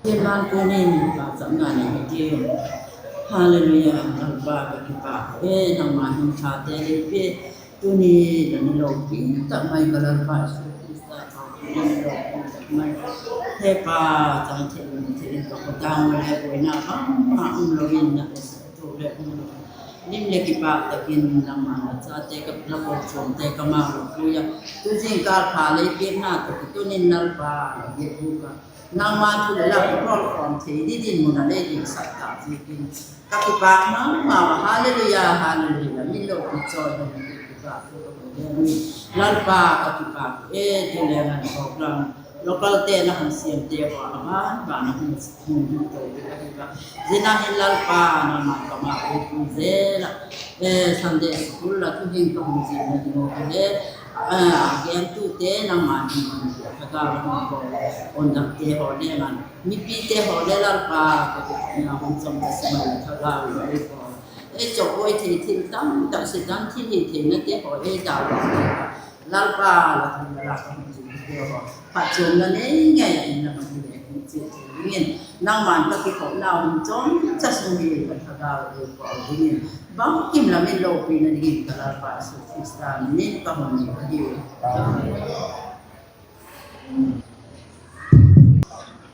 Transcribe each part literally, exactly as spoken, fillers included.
Tin man tunin ka chapna nei hi tiu. Hallelujah, Lalpa ka kipâk e, nangma hin thate lei pe, tuni la ni lopi tak mai ka Lalpa Jesu Khrista ka ni lopi tak mai. He Pa, chang thei ni thei in ka khawtang le buaina bangma um lo in na ka sa tu le um lo. Lim leh kipâk tak in nangma la chate ka la ko chawmte ka ma lo pui a. Tu zingkal pha lei piakna tawh kitunin Lalpa la biak bûk a, nangma thu leh la ka bawl khawm thei dingin mun a lei dingsak ta ziakin ka kipâk ma ma a. Hallelujah, hallelujah. Min lopi chawi ding kipâk thu ka mu ding. Lalpa ka kipâk e, tu le ngan program localte na hun siamte haw a ban ban a hun hun to ka hi a. Zia hin Lalpa nangma ka ma ei pui zel a. E, Sunday school la thu hin ka hun zin na ding uh ka he. A, a gentute nangma hin hun thagau la hun ko. Ondamte haw le ngan mipite haw le Lalpa ka kipâk na hun cham ta si mai thagau la ei ko. Ei chawkbuai thei thil tam tak si tam thil hi theinate haw ei dau Lalpa la thil la ka hun zin te haw phatchuamna nei ngei in la hun le hun chi thei dingin nangma'n ka kikhopna hun chawm cha sung hi ka thagau ei ko dingin bangkim la min lopina dingin ka Lalpa Jesu Khrista min in ka hun ni ka hiu.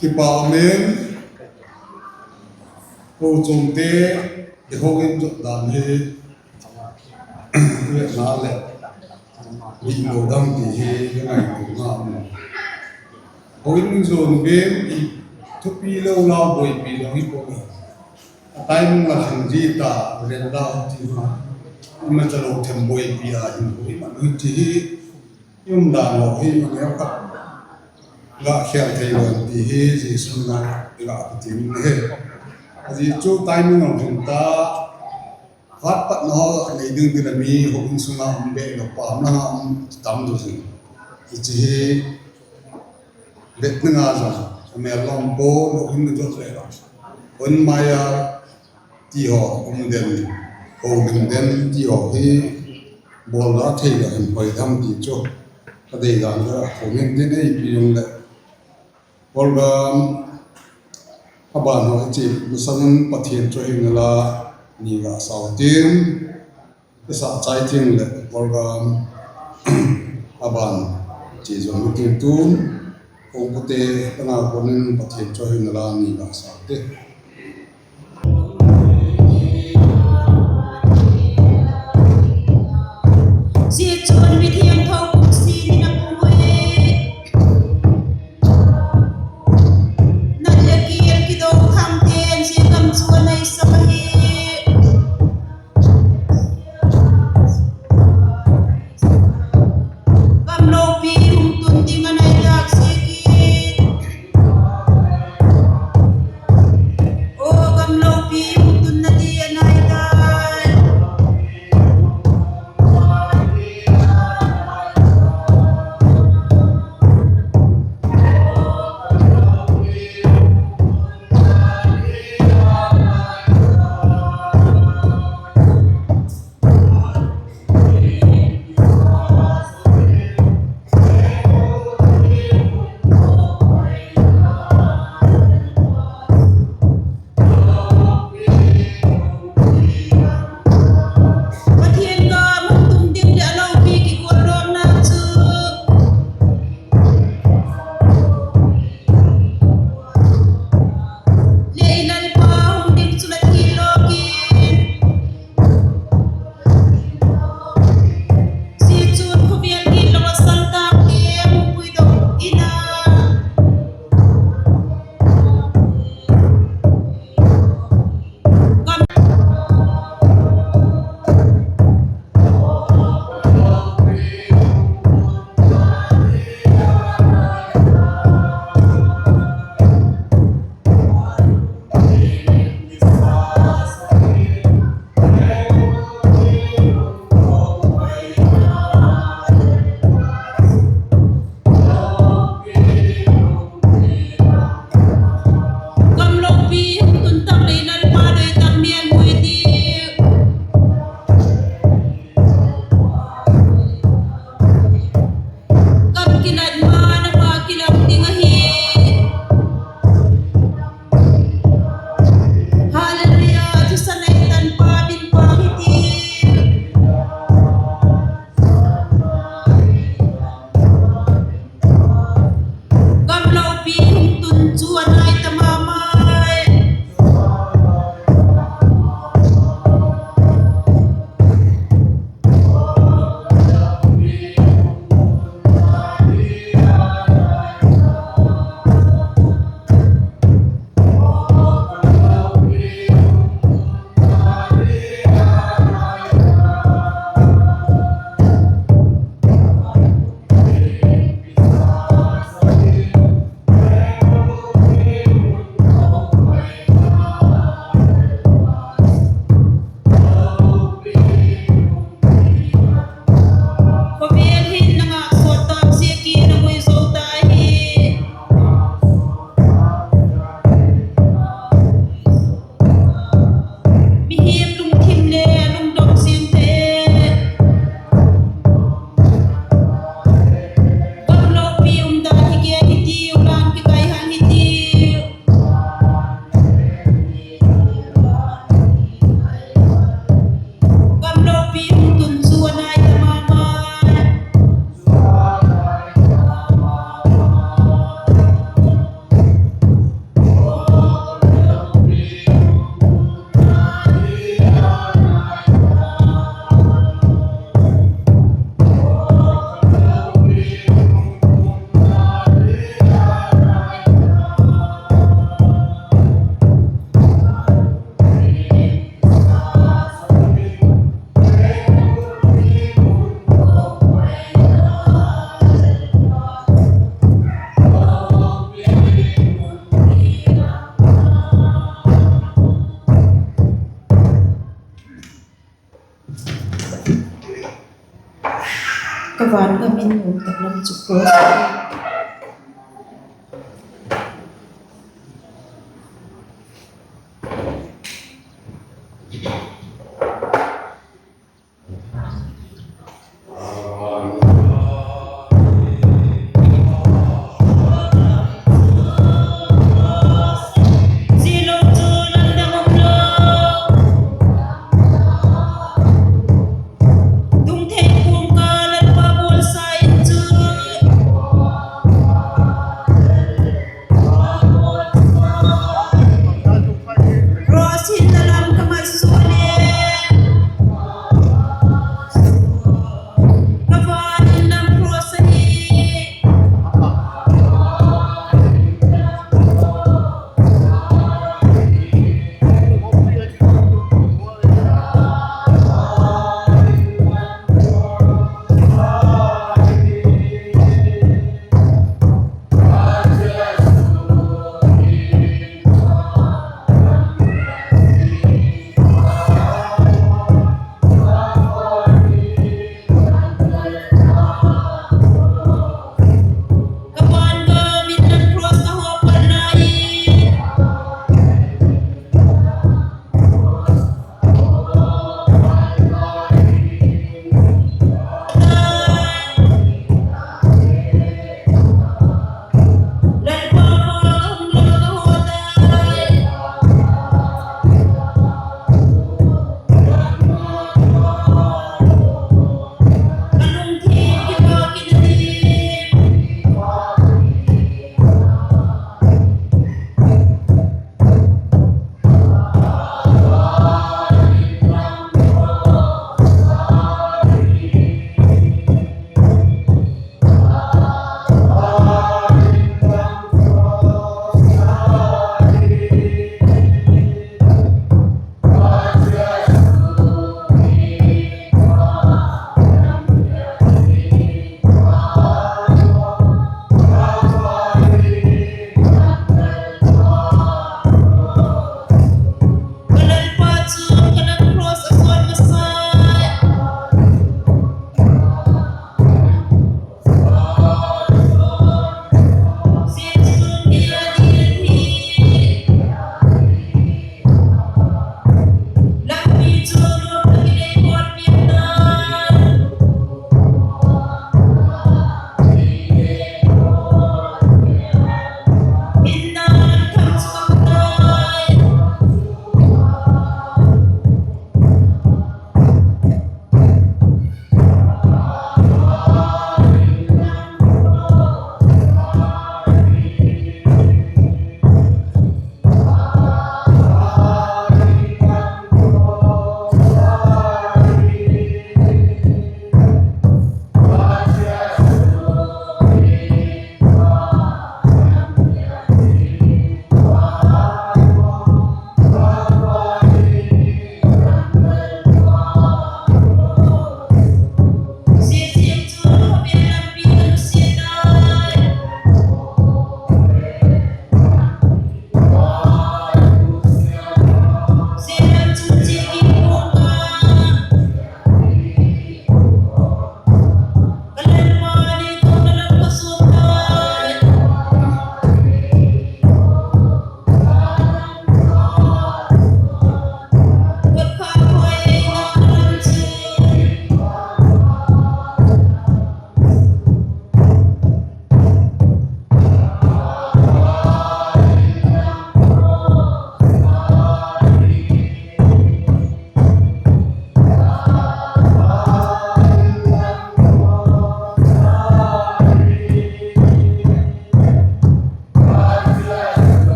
Kipâk men. Kochuamte, i hawng in zot dan hi, i hetna leh i lo dam ti hi i ngaituana um. Hawng in zuan ven i thupi lo lau buaipi lo hi ko. A timing la thang ji ta, ven lau ti ma. I ma cha lo them buaipi a hin ko i ma ti hi. I umdan lo hi ma neu khat ga khel thei lo ti hi Jesu na i ga ti hi. A ji chu timing lo hin ta. Hat patna haw nei ding ding a mi hawng in sung a um bek lo pam la nga um tam do zing. I chi hi bet na nga zong a mel lawm po lo hin zot le la. Hun mai a ti haw um den, ho ding den ti haw hi bawl la thei la hin hoi dam ti chu ka dei dan la ko min din ei pi um le. Program a ban haw i chi masang in Pathian chu hin la ni la sau tin, i sa chai tin le program a ban chi zong tin tun, kongpute ka na konin Pathian chu hin la ni la sau tin. Zia chun mithiangtho kum sin in a pui. Nat le kial kidok thangte'n zia gam chu a neisak ahi. Gam lopi hung tun ding a neisak ziakin. Lat ma nangma kilang ding ahi. Hallelujah, thisan ei tanpa min pang hitiu. Gam lopi hung tun chu a nai ta ma mai. Khawvel hin na ngâk sawt tâk ziakin a gui zo ta hi. Mihing lungthim le lungdong zing te. Gam lopi umdan hi kei hitiu, lan kikai hang hitiu. Gam lopi hung tun chu a nai ta ma mai. Ka van gam in nuam tak lam chu pua. Zia lo chu lamdang um lo. Tung thei kuam ka Lalpa bawlsa in chu.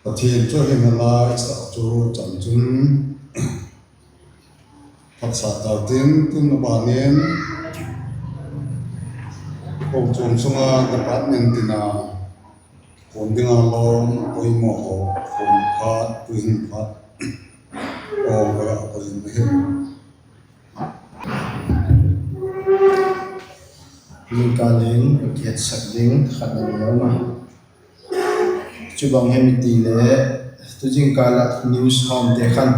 Pathian chu a hing a la i sak chu chan chun, phatsa tak ding tin a ban in, kochuam sung a department tin a, kuan ding a lawm poimaw haw, kuan phat, tuhin phat, aw ka la ka zin hi. Zingkal in ka kihetsak ding khat a um a. Chubang hem ti le, tu zingkal ah news hawmte khan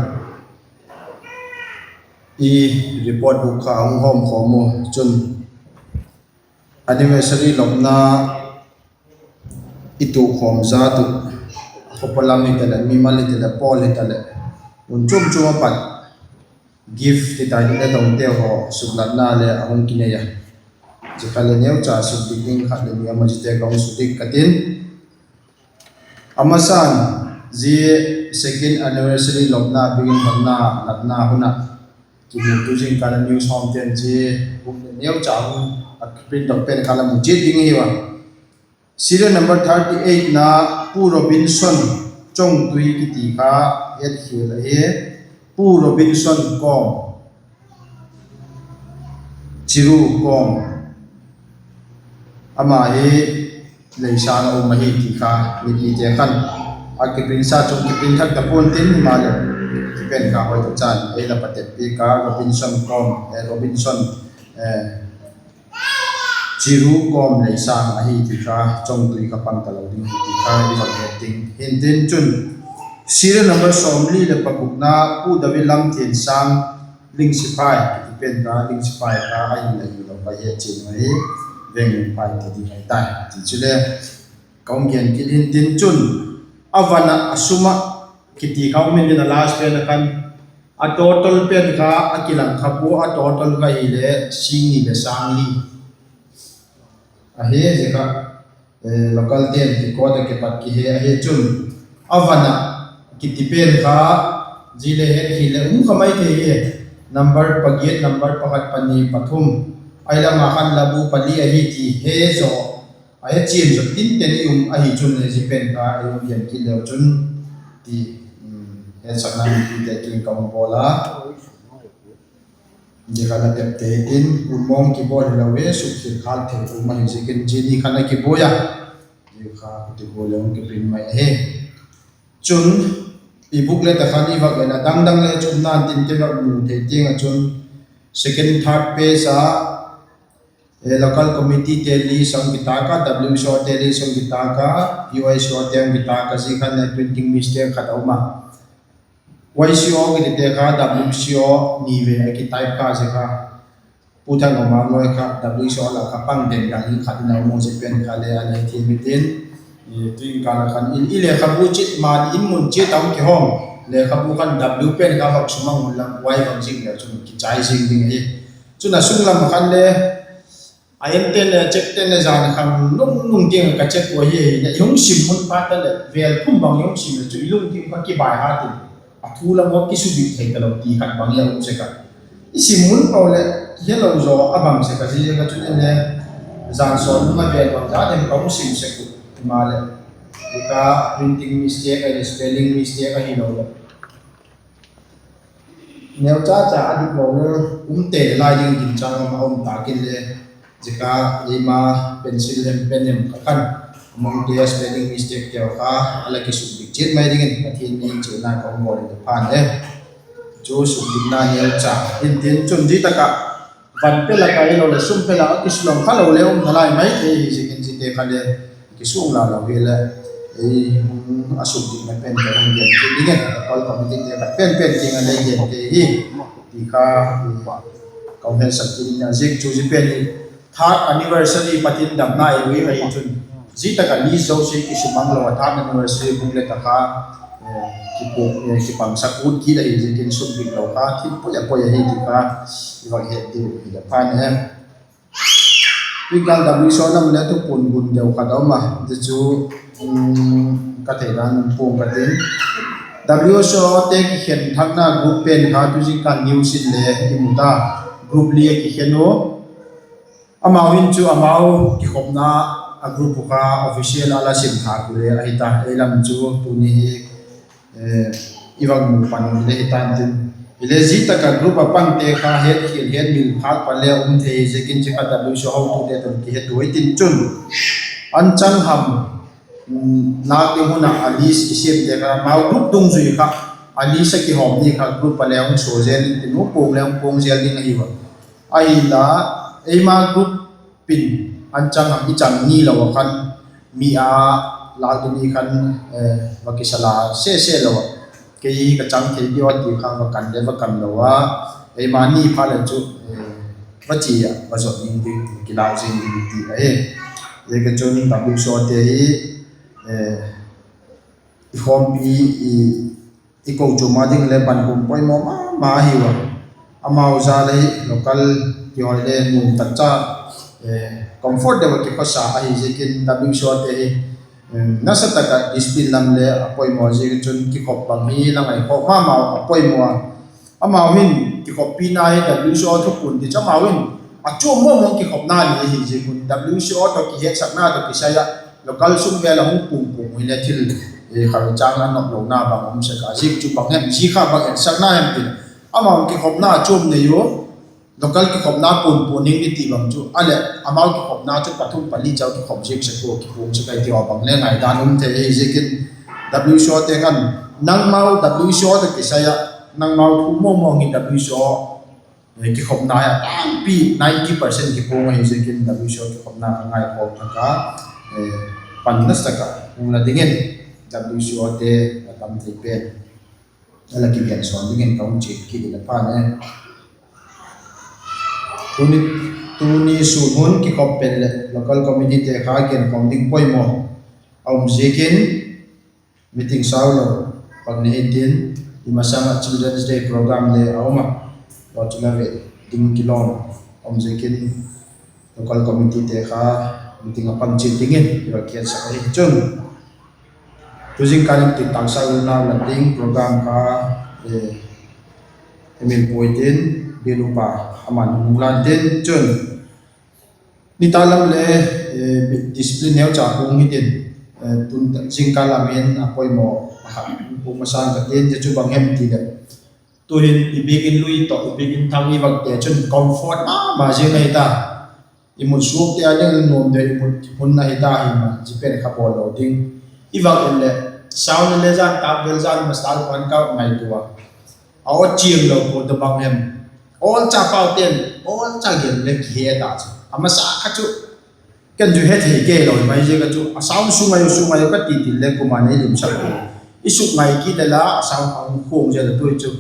i report book kha hung hawm khawm u chun, anniversary lopna i tuak khawm zat uh, a khawpa lam hitaleh, mimal hitaleh, pawl hitaleh, mun chuam chuam a pat gift ti tai ni le dongte haw suklatna le a hung kinei a. Zia kha le neucha sukdik ding khat le ni a ma zite ka hung sukdik ka tin. A masan, zia second anniversary lopna biakin honna natna hun ah kimu tu zingkal a news hawmte'n zia hun le neucha hun a print out pen kha la mu chiat ding hiu a. Serial number thirty eight na Pu Robinson Chongtui kiti kha hetkhial ahi. Pu Robinson kawm, Chiru kawm, ama hi Leisang a um ahi ti kha mipite khan a kiprint sa chung kiprint thak ta pua'n tin, himaleh pen kha hoi ta chan ei la patep piak a, Robinson kawm, eh, Robinson, eh, Chiru kawm Leisang ahi ti kha, Chongtui kha pang talo ding hi ti kha i vak het ding. Hintin chun serial number sawmli leh pagukna Pu David Lamthiansang Lingsiphai kiti pen kha, Lingsiphai kha ahi la hilo ka het chian ahi, Vengphai ti ding ahi tai. Ti chule ka hung gen kit hintin chun, a van ah a sum ah kiti kha um intin, a last pen a khan a total pen kha a kilang kha pua, a total kha hile sîng ni leh sâng li ahi. Zia kha, eh, local ten kicourt ah kipat kihe ahi chun, a van ah kiti pen kha zia le het hi leh um kha mai thei hi, number pagiat, number pakhat, pani, pathum, ahi lam a khan labu pali ahi ti he zaw, a he chian zaw tin ten i um ahi chun, zia pen kha ei hung gen kit leu chun ti, um, hetsakna mipite kiang ka hung bawl a. Zia kha la tepte hitin, um mawng kibawl hilo e, sukkhil khâk thei um ahi ziakin zia ni khan a kibuai a, zia kha kiti gual le hung kiprint mai ahi. Chun i booklet ah khan i vak en a, dang dang le chu um na'n tin, kei vak mu thei tiang ah chun second, third page a, eh, local committeete list a hung kitâk a, W C Ote list a hung kitâk a, P Y C Ote hung kitâk a, zia khan le printing mistake khat a um a. Y C O kitite kha W C O ni vei a kitype kha, zia kha Pu Thangawmang loi kha W C O la kha pang den dang hi khat in a um u, zia pen kha le a le thiam hitin, tu in kâl a khan i lekhabu chiat ma in mun chiat a hung kihawm, lekhabu khan W pen kha vak sumang unla Y vak zing leu chun kichai zing ding ahi. Chun a sung lam khan le a enten le check ten le zan khang nung nung tiang ka check ua hi, i hung sim hun phat ta leh vêl thum bang i hung sim leh chu i lungthim kha kibaihat in, a thu lam kha kisubit thei talo ti khat bang i a um sek a. I sim hun pau leh helo zaw a bang sek a, zia ziak a chun en le zan sawn nung a vêl bang zat em ka hung sim sek u, himaleh zia kha printing mistake ahileh spelling mistake ahilo leh neucha cha a diklo le um te lai ding ginchâng a um tâk inle, zia kha eima pencil hem pen hem kha khan a mangte a spelling mistakete'u kha a la kisukdik chiat mai dingin Pathian min chiana ka hung bawl in phan e. Chu sukdikna neucha hintin chun zia tak ah van pe lak ahilo leh sum pe lak a kisulang kha lo le um nalai mai thei hi ziakin ziate kha le kisuang la lo hileh, ei, a sukdikna pen ka hung gen kit ding e, local committeete kha pen pen kiang a lei gen kei hi ti kha ka hung hetsak kit ding a. Ziak chu zia pen hi third anniversary patin damna ei ui ahi chun, zia tak ah list zosia kisumang lo a third anniversary booklet ah kha kipangsak ut kit ahi ziakin sukdik lo kha thil poi a poi ahi ti kha i vak het diu hi le phan e. Tuikal W C O lam le thupuan bun deu khat a um a, zia chu ka thei dan in puang ka tin. W C Ote kikhen thakna group pen kha tu zingkal news in le i mu ta, group li a kikhen u. Amau hin chu amau kikhopna a group uh kha official a la sim thâk u le ahi ta, ei lam chu tuni hi i vang mu pan u hile hi tan tin. Hile zia tak ah group a pangte kha hetkhial hetmil khâk pan le um thei ziakin zia kha W C O hotute tawh kihet u hitin chun, anchang ham lâk ding hun ah a list i siamte kha amau group dungzui kha a list a kihawm ni kha group a le hung sua zel intin, hung puang le hung puang zel ding ahi a. Ahinla eima group in anchang ham i chan ni lo a khan mi a lâk ding ni khan va kisa la sese lo a, kei ka chang thei diu a ti kha va kan le va kan lo a, eima ni phat le chu va chia va zot ding ding kilâk zing ding ti ahi. Ziaka chun W C O te hi i khawmpi, i kochuam a ding le pankhum poimaw ma ma ahi a. Amau jal a hi local kihoi le nuam tak cha, comfort deu a kikhawsa ahi ziakin W C O te hi nasa tak ah discipline lam le a poimaw ziak chun kikhop bang hi la ngaikhawk ma ma a poimaw a. Amau hin kikhoppina hi W C O thupuan ti chu amau hin a chuam mawng mawng kikhopna ni ahi ziak un W C O tawh kihetsakna tawh kisai ah local sung vel a hung puang puang hile thil kha chang a nawtlona bang um sek a, ziak chu bang hem, zia kha bang etsakna hem ti amau kikhopna a chuam nei u, local kikhopna puan puan ning i ti bang chu a leh amau kikhopna chu pathum pali chau kikhop ziak sek ua kipuang sek ai ti a bang le ngaidan um thei ahi ziakin W C O te khan nangmau W C O tawh kisai ah nangmau thu mawng mawng hi W C O kikhopna a tampi ninety percent kipuang ahi ziakin W C O kikhopna kha ngaikhawk thak a, pan nasa tak ah hung la dingin W C O te a tam thei pen a la kigen sawn dingin ka hung chial kit in a pha ne. Tuni, tuni sûn hun kikhop pen leh local committeete kha genkhawm ding poimaw a um ziakin meeting sau lo pan ni hitin, i masang ah Children's Day program le a um a, lo chu la ve ding kilawm a um ziakin local committeete kha meeting a pan chiat dingin i va kietsak ahi chun. Tu zingkal in ti tâksa unau la ding program kha i mil puai tin, bial upa aman hung lan tin chun, nitâk lam le discipline neucha hung hitin, tun zingkal lam in a poimaw a khat hung masang ka tin, zia chu bang hem ti leh, tu'hin i biakin lui tawh i biakin thang i vâkte chun comfort ma ma zing ahi ta. I mut suakte a ding nuam deu i mut hun ahi ta hi ma, zia pen kha bawl lo ding. I vâk in leh sound le zan tâk vel zan masa pan ka ngaitua a, a aw chiang lo pua ta bang hem. All cha pau ten all cha gen le kihe ta chu a masa kha chu ken chu he thei kei lo mai ziak a chu a sound sung ai u, sung ai u ka ti til le kuama'n ei limsak u. I suk ngai kit le la a sound a hung khuang zel a tu chu.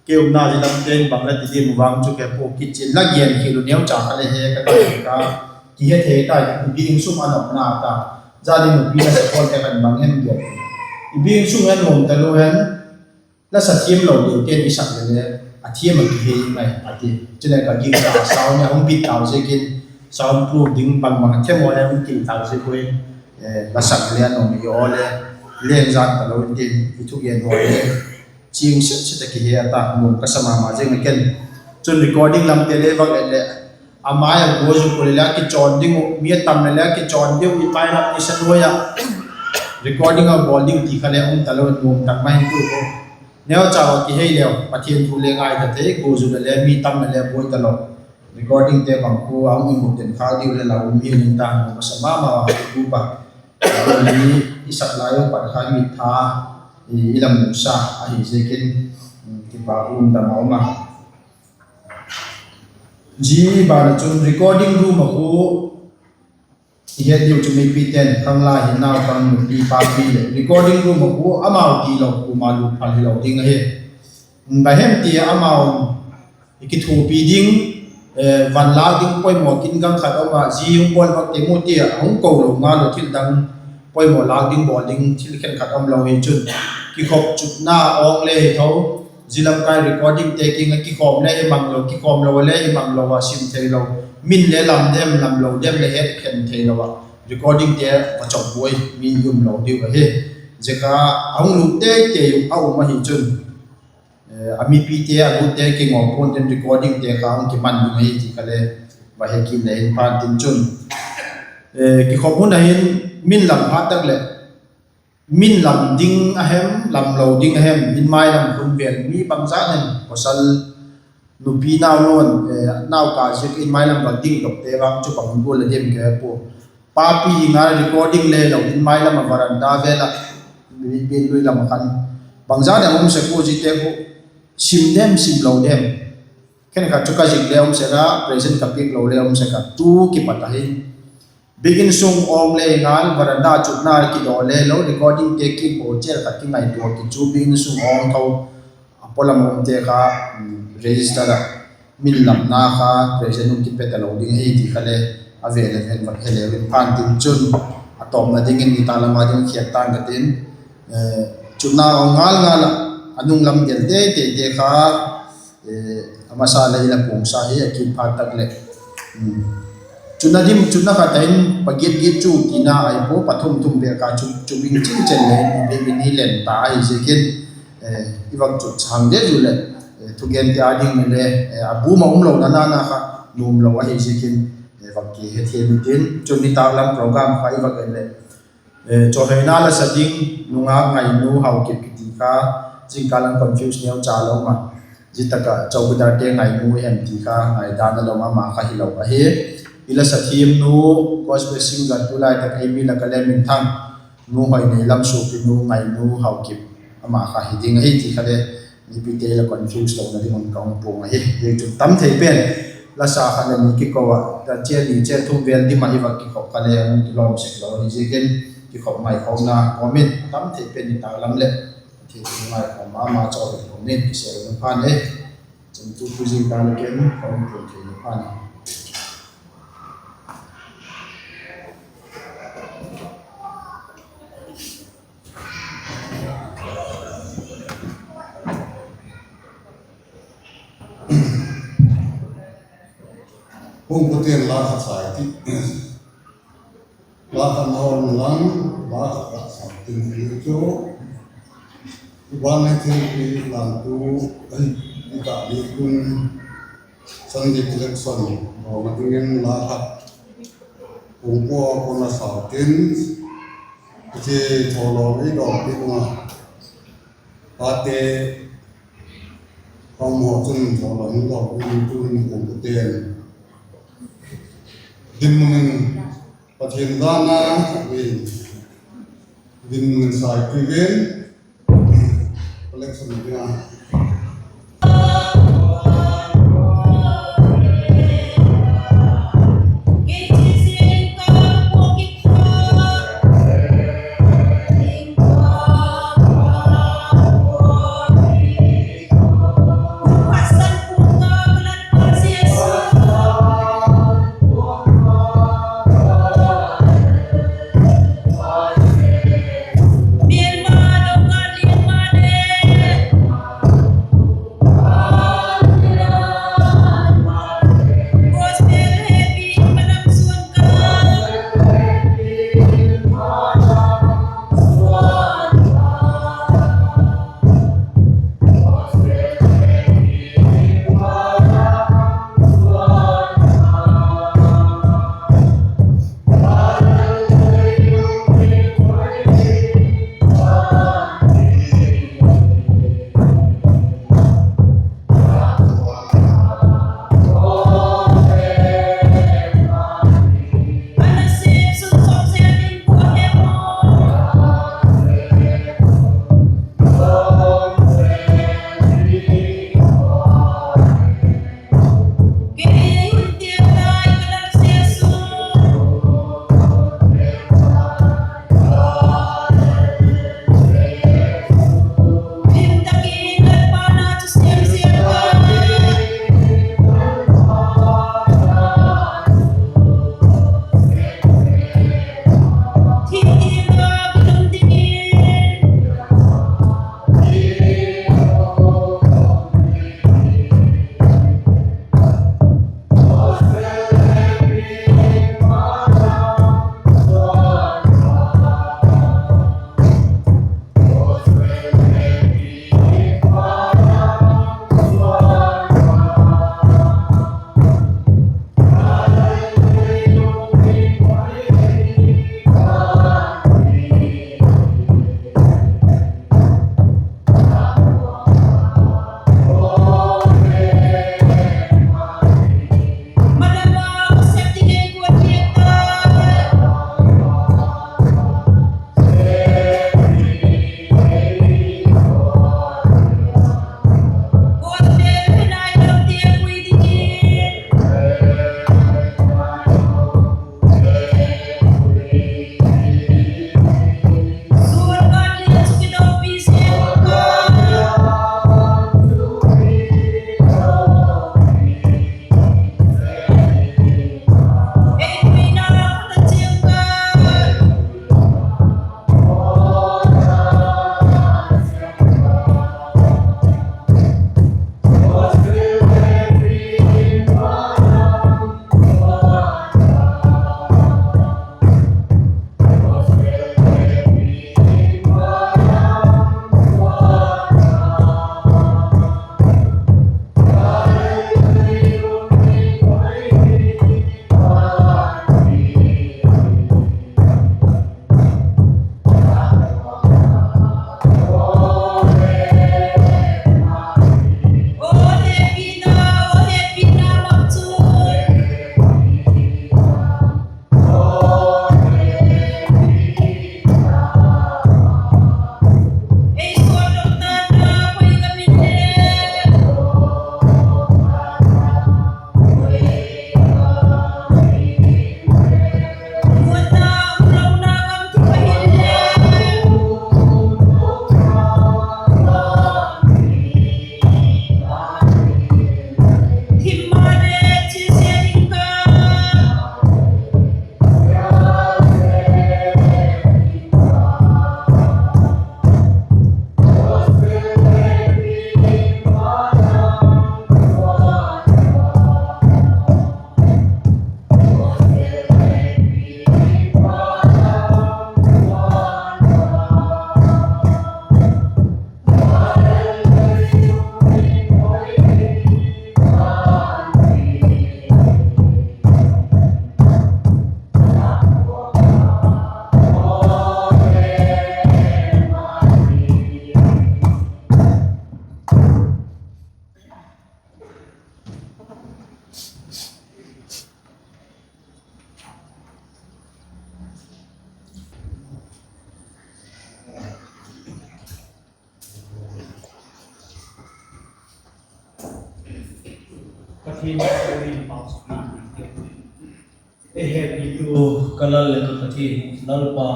Kei umna zia lam ten bang la ti diam vang chu kei pua, kichian la gen khial u neucha kha le he ka ta ka kihe thei ta, i biakin sung a nopna ta. Zan in nupi la sakhawlte khan bang hem gen, i biakin sung a nuam talo hen, la sa thiam lo deu ten i sak le le a thiam a kihe mai a ti. Chuleh ka gingcha sound a hung bit tau ziakin sound proof ding bang bang a themaw le hung kil tau ziak ui, la sak le a nuam i aw le leng zan talo tin i thugen haw le chiang set set a kihe a ta, nuam ka sa ma ma zing a ken. Chun recording lamte le vak et leh a mai a gual zu kul le a kichawn ding uh, mi a tam le le a kichawn ding uh, i painap i sa nuai ah recording a bawl ding ti kha le um talo, nuam tak mai tu ko. Neucha a kihei leu Pathian thu le ngai ta thei, gual zu le le mi tam le le buai talo. Recordingte bang khu a hung i mut den khâk diu le la um hi ning ta, nuam ka sa ma ma a, tu pa i sak lai u pat kha mit tha i la musa ahi ziakin kipak um dam a um a. Zia ban ah chun recording room a khu i het diu chu mipite'n khanglai hi, naupang, nupi, papi leh recording room a khu amau ti lo kuama lut phal hilo ding ahi. Bang hem ti amau i kithuapi ding, van lâk ding poimaw kin gang khat um a, zia hung bawl vak te mu ti a hung ko lo ngal u, thil dang poimaw lâk ding bawl ding thil khenkhat um lo hi chun kikhop chutna awng le hi tho. Zia lamkai recordingte kiang a kikhawm le hi mang lo, kikhawm lo le hi mang lo a sim theilo, min le lam dem lam lo dem le het khen theilo a recordingte va chawk buai mi um lo diu ahi. Zia kha a hung lut tei tei a um ahi chun a mipite a lutte kingaw pua'n tin recordingte kha hung kiman ding ahi ti kha le va he kit le hin pha'n tin chun. Kikhop hun a hin min lam phat tak leh, min lam ding a hem, lam lo ding a hem, in mai lam hun vel mi bangzat hem, pawsal, nupi nau nu'n, nauka ziak in mai lam va ding dawkte vang chu bang gual a diam ka he pua. Papi ngal recording le lo in mai lam a veranda vel ah, biak lui lam a khan bangzat a um sek ua, ziate khu sim dem sim lo dem, khenkhat chu ka zik le um sek a, present ka piak lo le um sek a, tu kipat ahi. Biakin sung awng le ngal, veranda chutna kidaw le lo, recordingte kipawl chel khat kingaitua kichu, biakin sung awng tho a pawlam umte kha register ah min lamna kha present um kipe ta lo ding ahi ti kha le a vel a ven vak he leu in phan tin chun, a tawpna dingin nitâk lam a ding khiat tan ka tin, chutna awng ngal ngal ah a nung lam del te te te kha, a masa le i la puangsa hi a kit phat tak leh, chutna dim, chutna khat a hin pagiat giat chu tina ahi pua, pathum thum bêk kha chu, chu bing chin chen le in biakin hi len ta ahi ziakin, i vak chut chang de zu leh, thugente a ding le, a bum a um lo na na na kha nuam lo ahi ziakin, vak kihethiam i tin, chun nitâk lam program kha i vak en leh, chawlhoina la sa ding, nungak Ngainu Haokip kiti kha, zingkal a confuse neucha lo ma, zia tak ah chowkidarte Ngainu hem ti kha ngaidan a lo ma, ama kha hilo ahi. I la sa thiamnu, gospel singer tulai tak ei mi lak a le minthang, nu Hoinei lam suapinu Ngainu Haokip, ama kha hi ding ahi ti kha le, mipite la confuse lona ding un ka hung puang ahi. Zia chun tam thei pen la sa khat le ni kiko ah, chia ni chia thum vel dim ah i vak kikhop kha le hung kilawm sek lo ahi ziakin, kikhop ngaikhawmna kawm in tam thei pen nitâk lam leh, thei ngaikhawm ma ma chawk in kawm in kisêl lona phan e. Chun tu pu zingkal a ken ka hung puang theina phan e. Hung pute'n la khat sa i ti. La khat na hon lang, la khat ka sa tin hi chu, van he thilpi lantu ahi, i ka ni kun Sunday collection bawlna dingin la khat hung pua kona sa tin, i ti thawlawm i dawm ti kunga, pate, pamhaw chun thawlawm i dawm i tun hung pute'n dinmun in, Pathian dan a, dinmun in sa i ti ven, collection ding a. Pathian, ei hepitu ka Lal leh ka Pathian, Lalpa,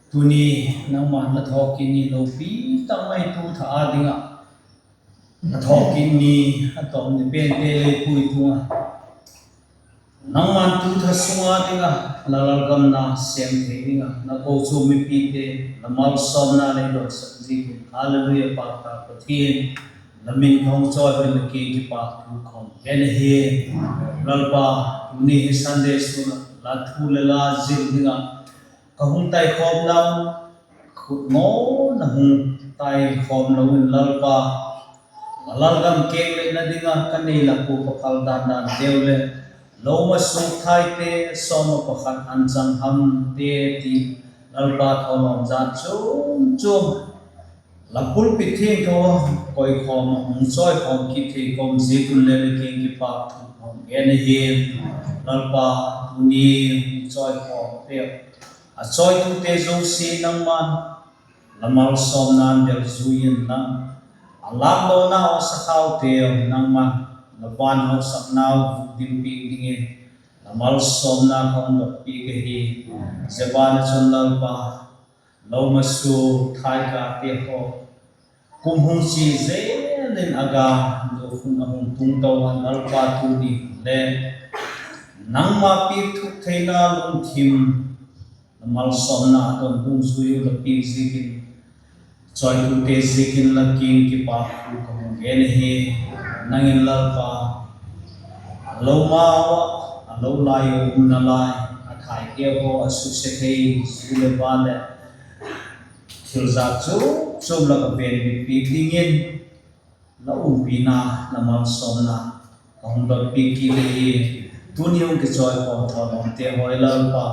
tuni nangma'n la thawkit ni lopi tak mai tu tha â ding ah, la thawkit ni a tawp ni pente lei pui tung a, nangma'n tu tha sung â ding ah la lalgam na sêm thei ding ah la kochuam mipite la malsawmna lei dawnsak ziakin, Hallelujah, pâk ta Pathian, la min ka hung chawihoi, la kiang kipak thu ka hung gen ahi. Lalpa, tuni hi Sunday school ah la thu leh la zil ding ah ka hung taikhawmna, khut ngawn a hung taikhawm lo in Lalpa, la lalgam kêkletna ding ah ka nei lak ua ka phal dan danteu leh, lo ma suk thaite, sawm ah pakhat anchang hamte ti, Lalpa, thawlawm jat chuam chuam la pulpit thiangtho a koikhawm ah hung chawikhawm kit thei ka um ziak un le la kiang kipak thu ka hung gen ahi. Lalpa, tuni hung chawikhawmte, a chawitute zosia nangma'n la malsawmna'n delzui inla, a lâkdawna a sakhaute nangma'n la van hausaknau vuk dim piak dingin la malsawmna ka hung dot piak ahi. Zia ban ah chun Lalpa, lo ma suk thaikate haw, kum hung chia zel in a ga, dukhun a hung tung to a, Lalpa, tuni le nangma piak thuk theina lungthim, la malsawmna a don dungzui uh la piak ziakin, chawitute ziakin la kiang kipak thu ka hung gen ahi. Nang in Lalpa, a lo ma ua, a lo lai uh umna lai, a thaite haw a suksia thei, zu leh va leh thil jat chuam chuam lak ah venbit piak dingin, la umpina, la malsawmna ka hung dot piak kit ahi. Tuni hung kichawikhawm thawlawmte haw hi Lalpa,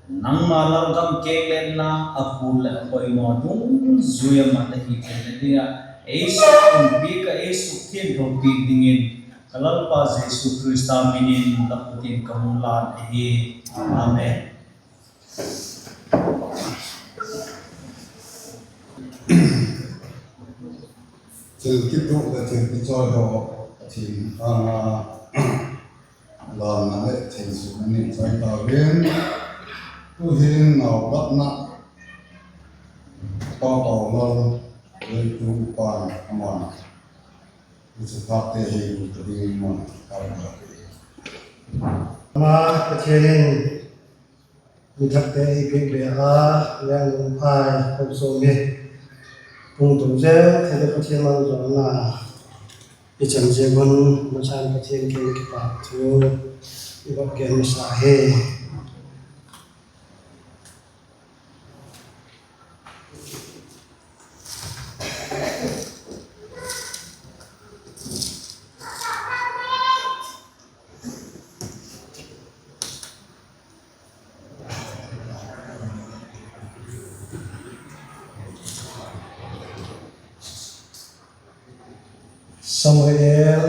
nangma lalgam kêkletna a kul leh a poimaw dungzui a mat ahi theina ding ah, ei sukthim piak ah, ei sukthiangtho piak dingin, ka Lalpa Jesu Khrista min in la khut in ka hung lân ahi. Amen. Thil kituak leh thil kichawi haw, Pathian âng ah lânna leh theinsukna nei chai tau in, tu'hin naubatna Pa Paulal Leitung pa'n ama'n i chu thâkte hi ka ding in ma ka, ama Pathian in mi thakte ei piak be a, leng lungphai ko sawm hi, pung tung zel thei leh Pathian malzawlna i chan ziak un, masa'n Pathian kiang kipak thu i va gen masa hi. Samuel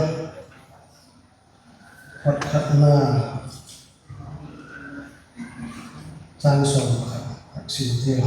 pakhatna, chang sawm pakhat, a sim tiu.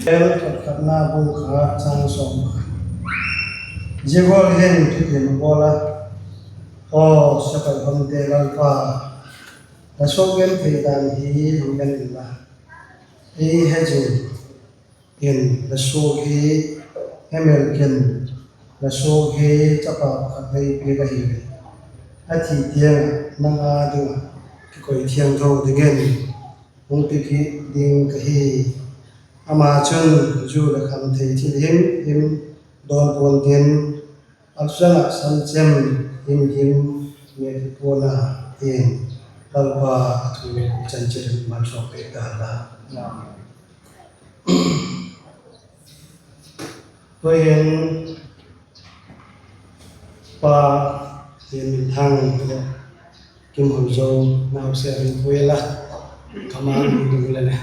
Samuel pakhatna bung khat chang sawm. Zia gual hin thupina bawl a, Aw sepai honte Lalpa, la suakgenthei dan hi hung en inla, ei he zing in la suak hi, he mêl kin la suak hi chapa pakhat lei piak ahileh, a thi tiang ah nang â ding ah kikoi thiangtho dingin hung ti kit ding ka hi. Ama chun zu leh khamthei thil himhim dawn pua'n tin, a sâng ah sanchem himhim nêk hi pua'n a, tin. Lalpa thu chanchin malsawm pek ta hen la. Tu'hin Pa Thianminthang leh Kimhoizo nausen in pui la, ka mang ding le le.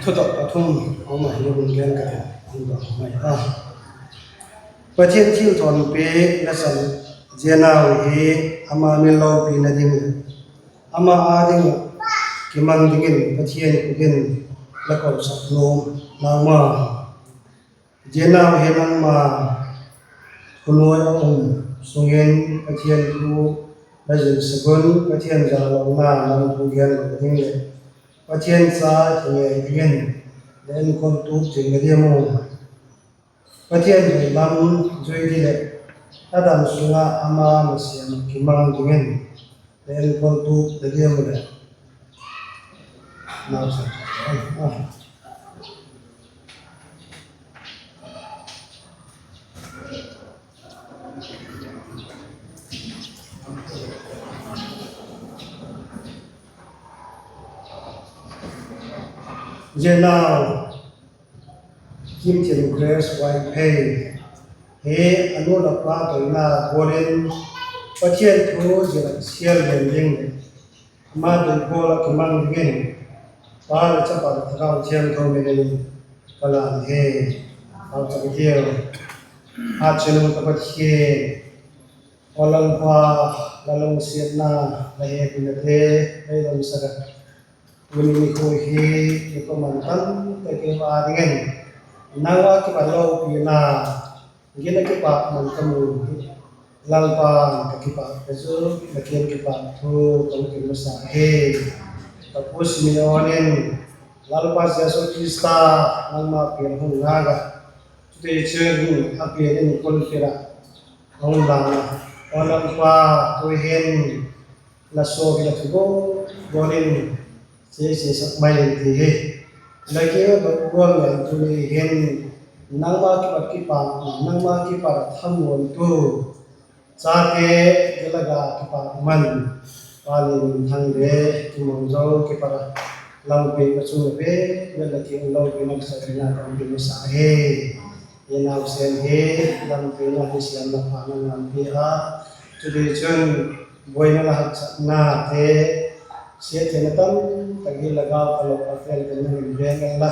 Thutak pathum a um a, hi hun gen ka ti, hun dok mai a. Pathian thilthawnpi nasan, zia nau hi ama min lopina ding leh ama â ding ah kimang dingin Pathian khut in la kosak nuam nau ma. Zia nau hi nangma thunuai a um sung in Pathian thu la zilsak un, Pathian zalona lam thu gen lo ding leh Pathian cha hi ngei dingin la enkoltup zing la diam u. Pathian doi lam zui ding leh a dam sung ah ama nasêm ah kimang dingin la enkoltup la diam u leh. Zia nau Kimthian Grace Vaiphei hi a nu leh pa doina gual in Pathian thu zil ah sial len ding leh ama doi gual ah kimang dingin Pa leh Chapa leh Thagau Thiangtho min in ka lan hi. Pauchap hitiu. Hatchungnung ka Pathian, aw Lalpa, la lungsiatna, la hepinate ei lungsiat a, tuni nikhua hi i kum an tam tak i va dingin nang a kipat lopina, gin a kipak man ka mu hi. Lalpa, ka kipak ka zu, la kiang kipak thu ka hung ti masa hi. Ka pu Simeon in Lalpa Jesu Khrista nangma pian hun ngak a, chutichun a pian in pulpit ah a hung lam a, aw Lalpa, tu'hin la suak in la thu gual in chiachiasak mai in ti hi la kiang a dot gual ngen tuni hin nangma kipat kipak, nangma kipat a thamuantu chate, gil a ga kipak man, Pa Lianminthang le Kimhoizo kipat a lampi ka chung a pe, vel la kiang lopina ka sa thina ka hung ti masa hi. I nausen hi lampi na hi siam la pha na lampi a, chutichun buaina la haksatnate, siattheina tam tak hi la gau ka lo a vel ka nang in veng la.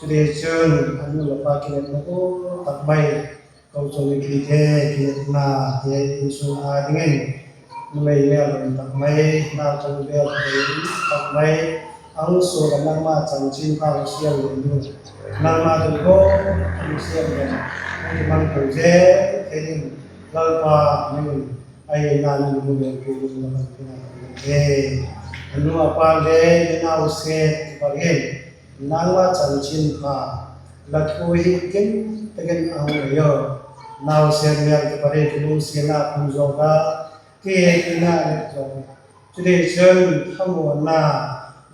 Chutichun a nu leh pa kinepna gual tak mai, kochuam mipite kinepnate insung a dingin numei mêl um tak mai, nauchang bêl um tak mai, a hung suak a nangma chanchinpha hung siam leh nu, nangma tun ko hung siam leh hung kimang to zel thei ding Lalpa nang in a hinna nang in hung leng pi ding la panpina ka ngen hi. A nu a pa le i nausen kipat hin nangma chanchinpha, la thu hi kin tak in a hung ei a, nausen mêl kipat hi kilungsiatna pung zawk a, kihepina leh zawk a, chutichun thamuanna,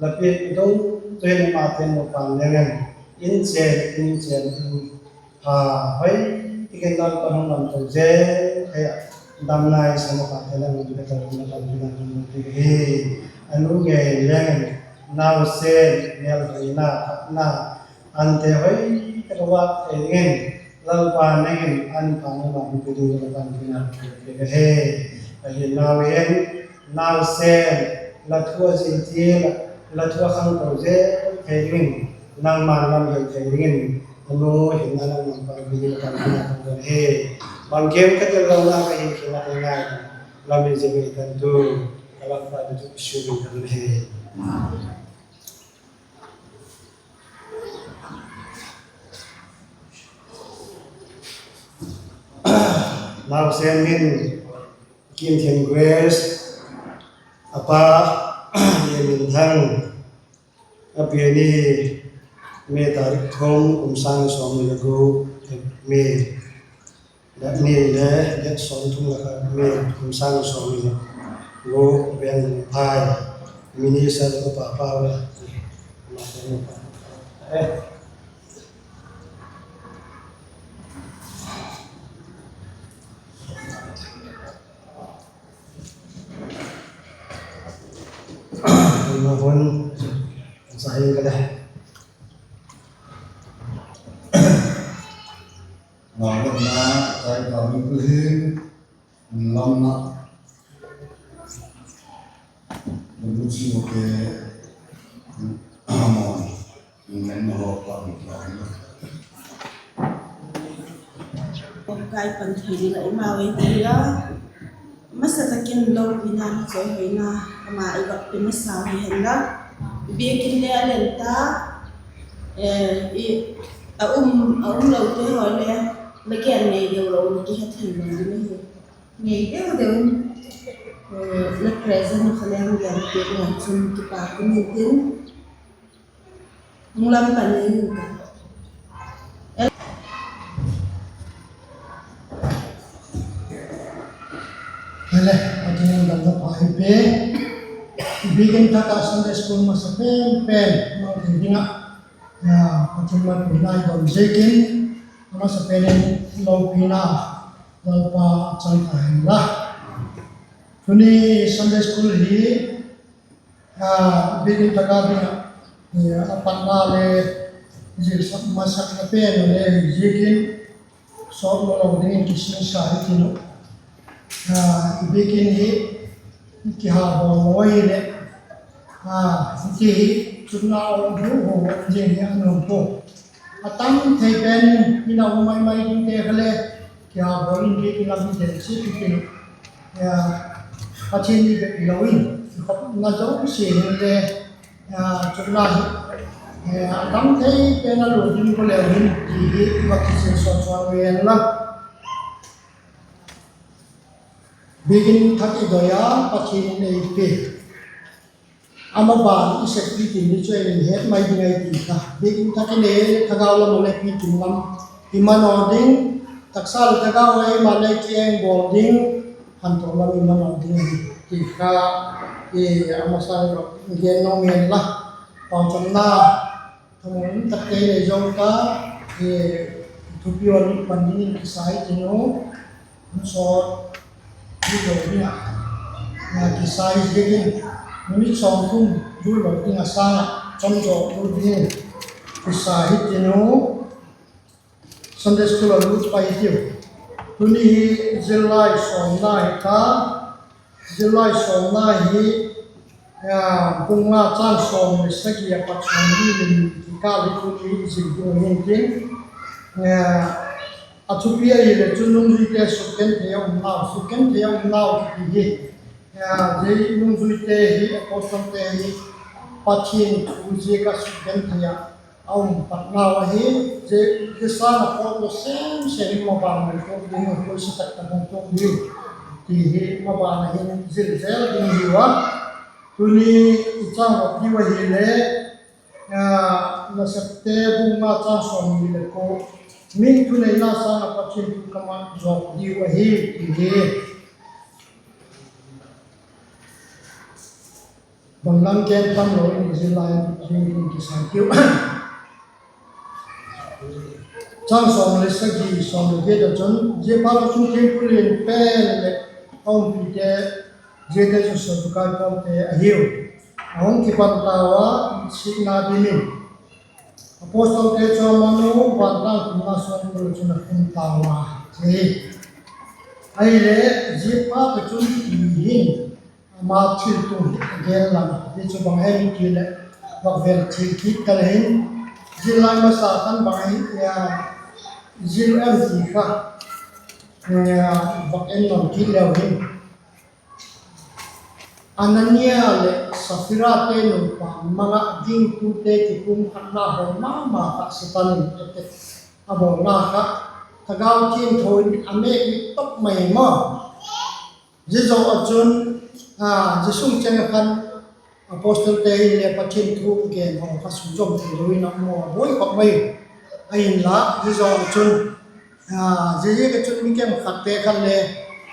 la piak dungzui in amate nupa leng in, in chen in chen in pha hoi tak in Lalpa hung lam to zel thei a, damna i sa mapate nang in ka to in la panpina ka ngen hi. A nu ngei leng in nausen mêl hoina, phatna, ante hoi tak a vâk thei dingin Lalpa nang in an pha nangma hung pe ding la panpina ka ngen hi. Ahi nau hin nausen la thu a zil til a, la thu a khangto zel thei dingin, nangma'n lam hil thei dingin, a nu hin a nangma'n panpi ding la panpina ka ngen hi. Bangkim ka til lona ka hi khin a te ngai, lam i zil i tan tu ka Lalpa Jesu min in ka ngen hi. Nausen min Kimthian Grace, a pa Lemminthang, a pian ni, May tarik thum, kum sâng sawmni le guk, May, date ni le date sawmthum le khat, May, kum sâng sawmni le guk, Vengphai, minister upa pau le, Hun, hun, sa hi ka le. Nau na, tai ka mi tu hin, lam na. Mun si mo ke, mo, men mo pa mi ka. Kai pan thei ding a i mau ei ti a. Masa takin lopina, chawihoina ama i va pe masa hi hen la. Biakin le a len ta, eh, i, a um, a um lote haw le, la gen ngei deu lo, la kihe thei lo ding ahi. Ngei deu deu in, eh, la present kha le hung gen piak ngai chun kipak ka nei tin. Hung lam pan nei ka. Ele, Pathian in damna pha hi pe. Biakin thak ah Sunday School masa pen pen mang thei ding ah, Pathian mapina i don ziakin, a masa pen in lopina Lalpa chang ta hen la. Tuni Sunday School hi, biakin thak a ding ah, a patna le zil sak, masakna pen le hi ziakin, sawt lo lo dingin kisingsa hi tin uh. I biakin hi kihabawl lo ahileh, hiti hi chutna awm hu hu zing hi a nuam pua. A tam thei pen in, in a um mai mai dingte kha le, kihabawl in biakin lam hi den chiat hi tin uh. Pathian i bep hilo in, i khopna zosia hin le, chutna hi, a tam thei pen a lut ding kha leu hin ti hi i va kichian sawt sawt ven la. Biakin thak i doi a, Pathian in ei pe. Ama ban i sep pi tin ni chu ei het mai ding ahi ti kha. Biakin thak i nei le thagau lam a le pi tin lam i manaw ding, taksa le thagau a i ma le kieng bawl ding, khanto lam i manaw ding ahi ti kha, a masa gen nuam ing la, pauchapna thamuan tak te nei zo ta, thupi a ni pan dingin kisa hi tin u, hun sawt, hi lo ding ah, kisa hi ziakin, minute sawmthum dul lo ding a sâng ah, cham zaw lo ding, kisa hi tin u. Sunday School a lut pai tiu. Tuni hi zillai sawmna hi ta, zillai sawmna hi, bung nga châng sawm le sagi a pat sawmli le ni kikâl hi tuni zil ding hin tin, a thupi ahileh chun nungzuite sukgenthei a umnau, sukgenthei a umnau kiti hi, zia nungzuite hi apostlete hi Pathian thu ziak ah sukgenthei ah a um patnau ahi. Zia sâng ah pawtdawk sem sem in maban hung tuak ding, poisa tak tak hung tuak ding ti hi maban ah hin zil zel ding hiu a. Tuni i chang vak diu ahile, Nasepte bung nga châng sawmni le kua, mi thuneina sâng ah Pathian thu ka mat zawk diu ahi ti hi. Banglam ken tam lo in zillai ding in kisa tiu. Châng sawm le sagi, sawm le giat ah chun, ziaphatchun thiampu lian pen leh a umpite, ziate chu Saddukai pawlte ahiu, a hung kipan tau a, itsikna dim in. Apostlete chu a man u, vantâng kumna suangkul ah chun a khum tau a, ti. Ahile, ziaphat ah chun ti hin, ama thiltung hi a gen lang, zia chu bang hem i ti leh, vak vel thil kit ka le hin, zillai masa khan bang ahi, zil em ti kha, vak en nuam kit leu hin. Anania leh Saphirate nupa mang ah gingtute kipumkhatna hoi ma ma kha Setan in a bawlna kha, Thagau Thiangtho in a mêk ni top mai maw. Zia zo ah chun, zia sung cheng ah khan Apostlete hin le Pathian thu gen haw kha sunzawm theilo in a um a, buai khawp mai. Ahinla zia zawng chun, ziaziak a chun mi khenkhatte khan le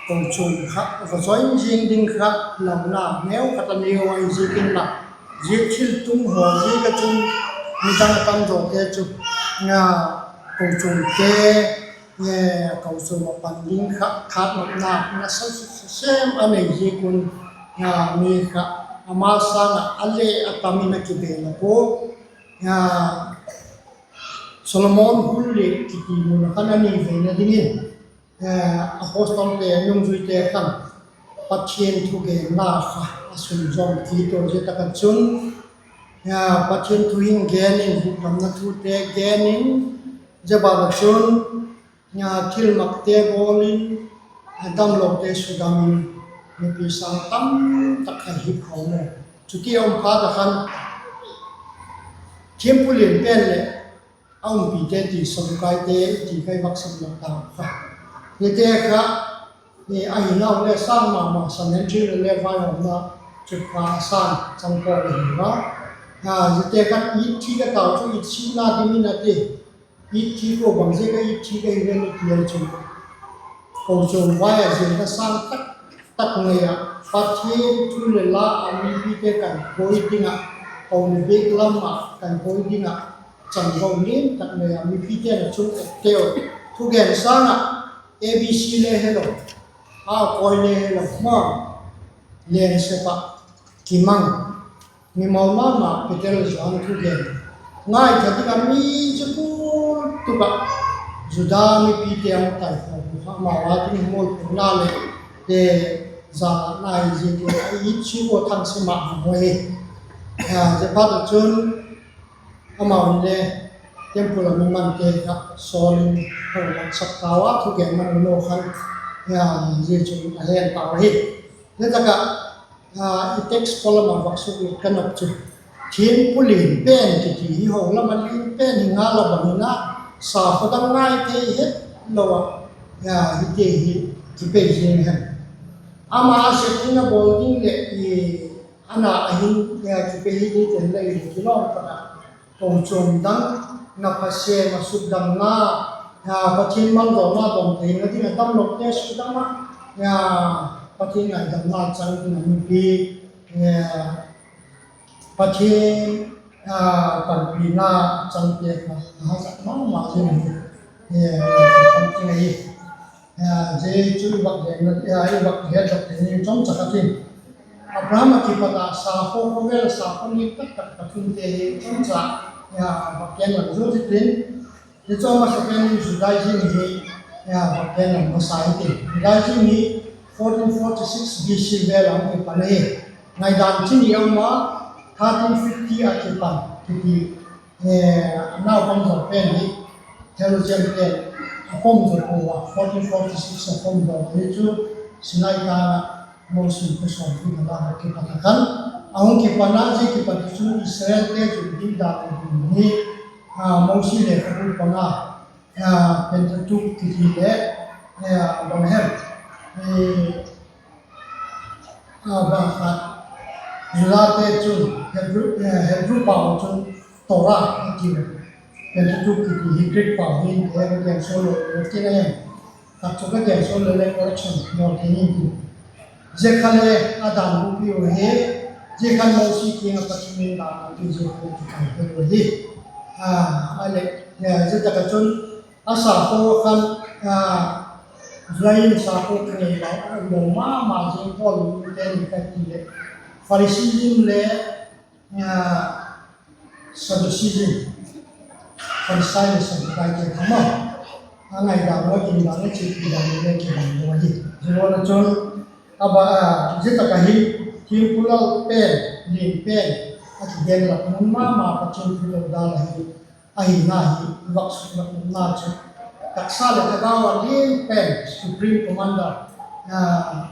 kochuam kha va join zing ding kha launa neu khat a neu ahi ziakin la, zia thiltung haw ziak a chun midang a tamzawte chu kochuamte, kochuam a pan ding kha khâknopna nasa sêm a nei ziak un, mi kha ama sâng ah a le a tam in a kibel a pua. Solomon hun lian kiti mun a khan a ni veina dingin apostlete nungzuite khan Pathian thugenna kha a sunzawm kit ua, zia tak ah chun Pathian thu hin gen in, hukdamna thute gen in, zia ban ah chun thilmakte bawl in, damlote sudam in, mipi sâng tamtak kha hi khawm a. Chuti a um phat a khan thiampu lian pen leh a umpite ti Sadukaite ti kha i vak sim lo ta kha. Hite kha ahi nau le sâng ma ma Sanhedrin le vaihawmna chu kha sâng chang pawl ahi a. Ziate khan it thi ka tau chu it sina dingin a ti. It thi kua, bang ziak a it thi ka hi ven i ti a chun, kochuam vai ah ziatna sâng tak tak nei ah Pathian thu leh la a mipite kaihuai ding ah, ko leh biak lam ah kaihuai ding ah chang zo lian tak nei a mipite'n a chung etteu, thugen sâng ah A B C le helo, a koi le helo ma, lensep ah kimang, mimal ma ma Peter Johan thugen ngaitha ding ah mi zia kul tuk ah Juda mipite a tai kha, amau a ding mualphona leh te zana i ziakin a it thi kua thangsim a hung hi. Zia phat ah chun amau in le temple a mi mante kha sawl in a hung sak tau a, thugen man u naw khan zia chun a hen tau ahi. Zia tak ah i text column a vak suklut ka nop chu, thiampu lian pen kiti hi ho lam a lian pen hi ngal a bang in a, sakhaw dang ngai thei het lo ah hiti hi kipei zing hem. Ama a sep ding a bawl ding leh a na a hin kipei hi ding ten lei kilawm tak ah kochuam dang na pha sêm a sukdamna, Pathian mangzawlna dong theina ding a damlote sukdam ah, Pathian ngaidamna chang ding a mipi, Pathian panpina changte kha a hazat ma ma zing hi, kan ti ngai. Zia chu i vak hetdok theina ding chawmcha khat in, Abraham a kipat a sakhaw khawvel sakhaw lian tak tak pathumte hi chawmcha vak gen lang zo zitin, zia chu a masapen in Judaism hi vak gen lang masa hitin. Judaism hi fourteen forty-six B C vel a hung kipan ahi. Ngaidan chi ni a um a, thirteen fifty a kipan kiti, naupang zaw pen hi theologian pen a pom zaw pua, fourteen forty-six a pom zaw hi chu Sinai tâng ah Mosi pen sawmpi na dan a kipat a khan a hung kipan a, zia kipat chun Israelte zui ding dan a ding hi Mosi lekhabu panga, Pentateuch kiti leh bang hem, bang khat, Judate chun Hebrew pau chun Torah a tiu, Pentateuch kiti hi Greek pau hin te ka gen sawl lo, tin a hem, tak chu ka gen sawl lo le correction bawl thei in tin. Zia kha le a dan bupi u hi, zia khan Mosi kiang ah Pathian in dan a ti zia kha le kipan thei u hi. A leh, zia tak ah chun a sakhaw khan, Judaism sakhaw kha nei lo ma ma zing Paul te ni kha ti leh Phariseeism le Sadduceeism, Pharisai le Saddukaite kha ma, a ngaidan lo, a gindan lo, a chipi dan lo le kibang lo ahi. Zia lo chun a ba, zia tak ah hin thiampu lal pen, lian pen a kigen lak mun ma ma Pathian thu dodal ahi. Ahina hi i vak suklatna chu taksa leh thagau a lian pen Supreme Commander,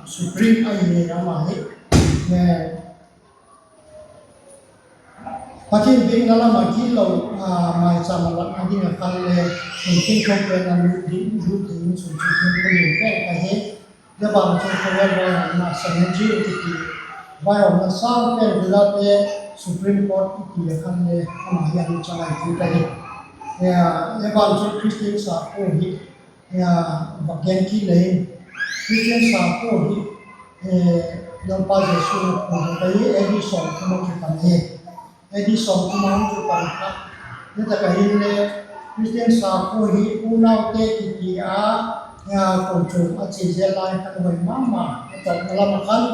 Supreme ahi ama hi. Pathian biakna lam ah gitlo, maichâm a latna ding ah khan le, hung thiangtho pen a lut ding, lut ding chun chu thiampu lian pen ahi. Zia ban ah chun khawvel vaihawmna Sanhedrin kiti Vaihawmna sâng pen Judate Supreme Court i ti a khan le ama hi a lut chang ahi ti ka hi. Evan chu Christian sakhua hi va gen kit le in, Christian sakhua hi Lalpa Jesu a pu ka hi, A D sawmthum a kipan hi. A D sawmthum a hung chu pan kha. Zia tak ah hinle Christian sakhua hi unaute kiti a kochuam a chia zel lai khan hoi ma ma, a tawpna lam ah khan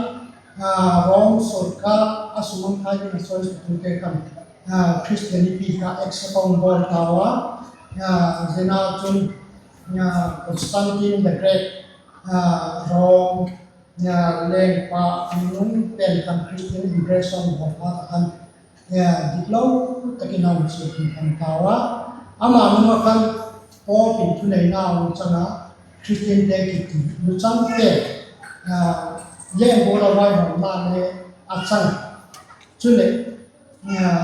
Rome sawlkâl a sumangthai ding a chawisatute khan Christianity kha accept a hung bawl tau a, zia ah chun Constantine the Great, Rome lengpa nung pen khan Christian embrace a hung bawl phat ah khan diklo tak in a hung chia pan tau a, ama nung ah khan Pope in thuneina a hung chang a, Christiante kiti luchangte leng gual a vaihawmna le a chang. Chuleh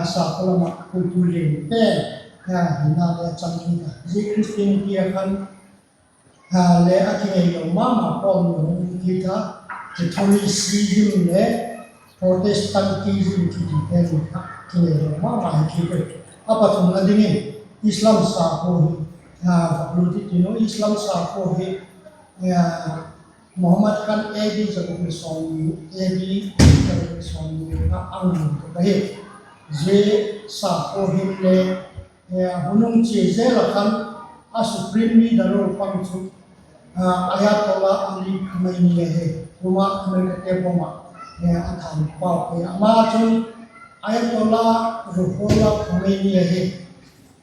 sakhua lam ah kultu lian pen hina le a chang kit a, zia Christianity a khan le a kingailo ma ma pawlni hung um kit a, Catholicism leh Protestantism kiti pen kha kingailo ma ma hi kit a. A pathumna dingin Islam sakhua hi vak lut i tin uh, Islam sakhua hi Muhammad khan A D za guk leh sawmni, A D za guk leh sawmni kha a hung lut ahi. Zia sakhua hin le hun hung chia zel ah khan a supreme leader u pang chu Ayatollah Ali Khamenei ahi. Tuma Americate bomb ah a than pau ahi. Ama chun Ayatollah Ruhollah Khomeini ahi.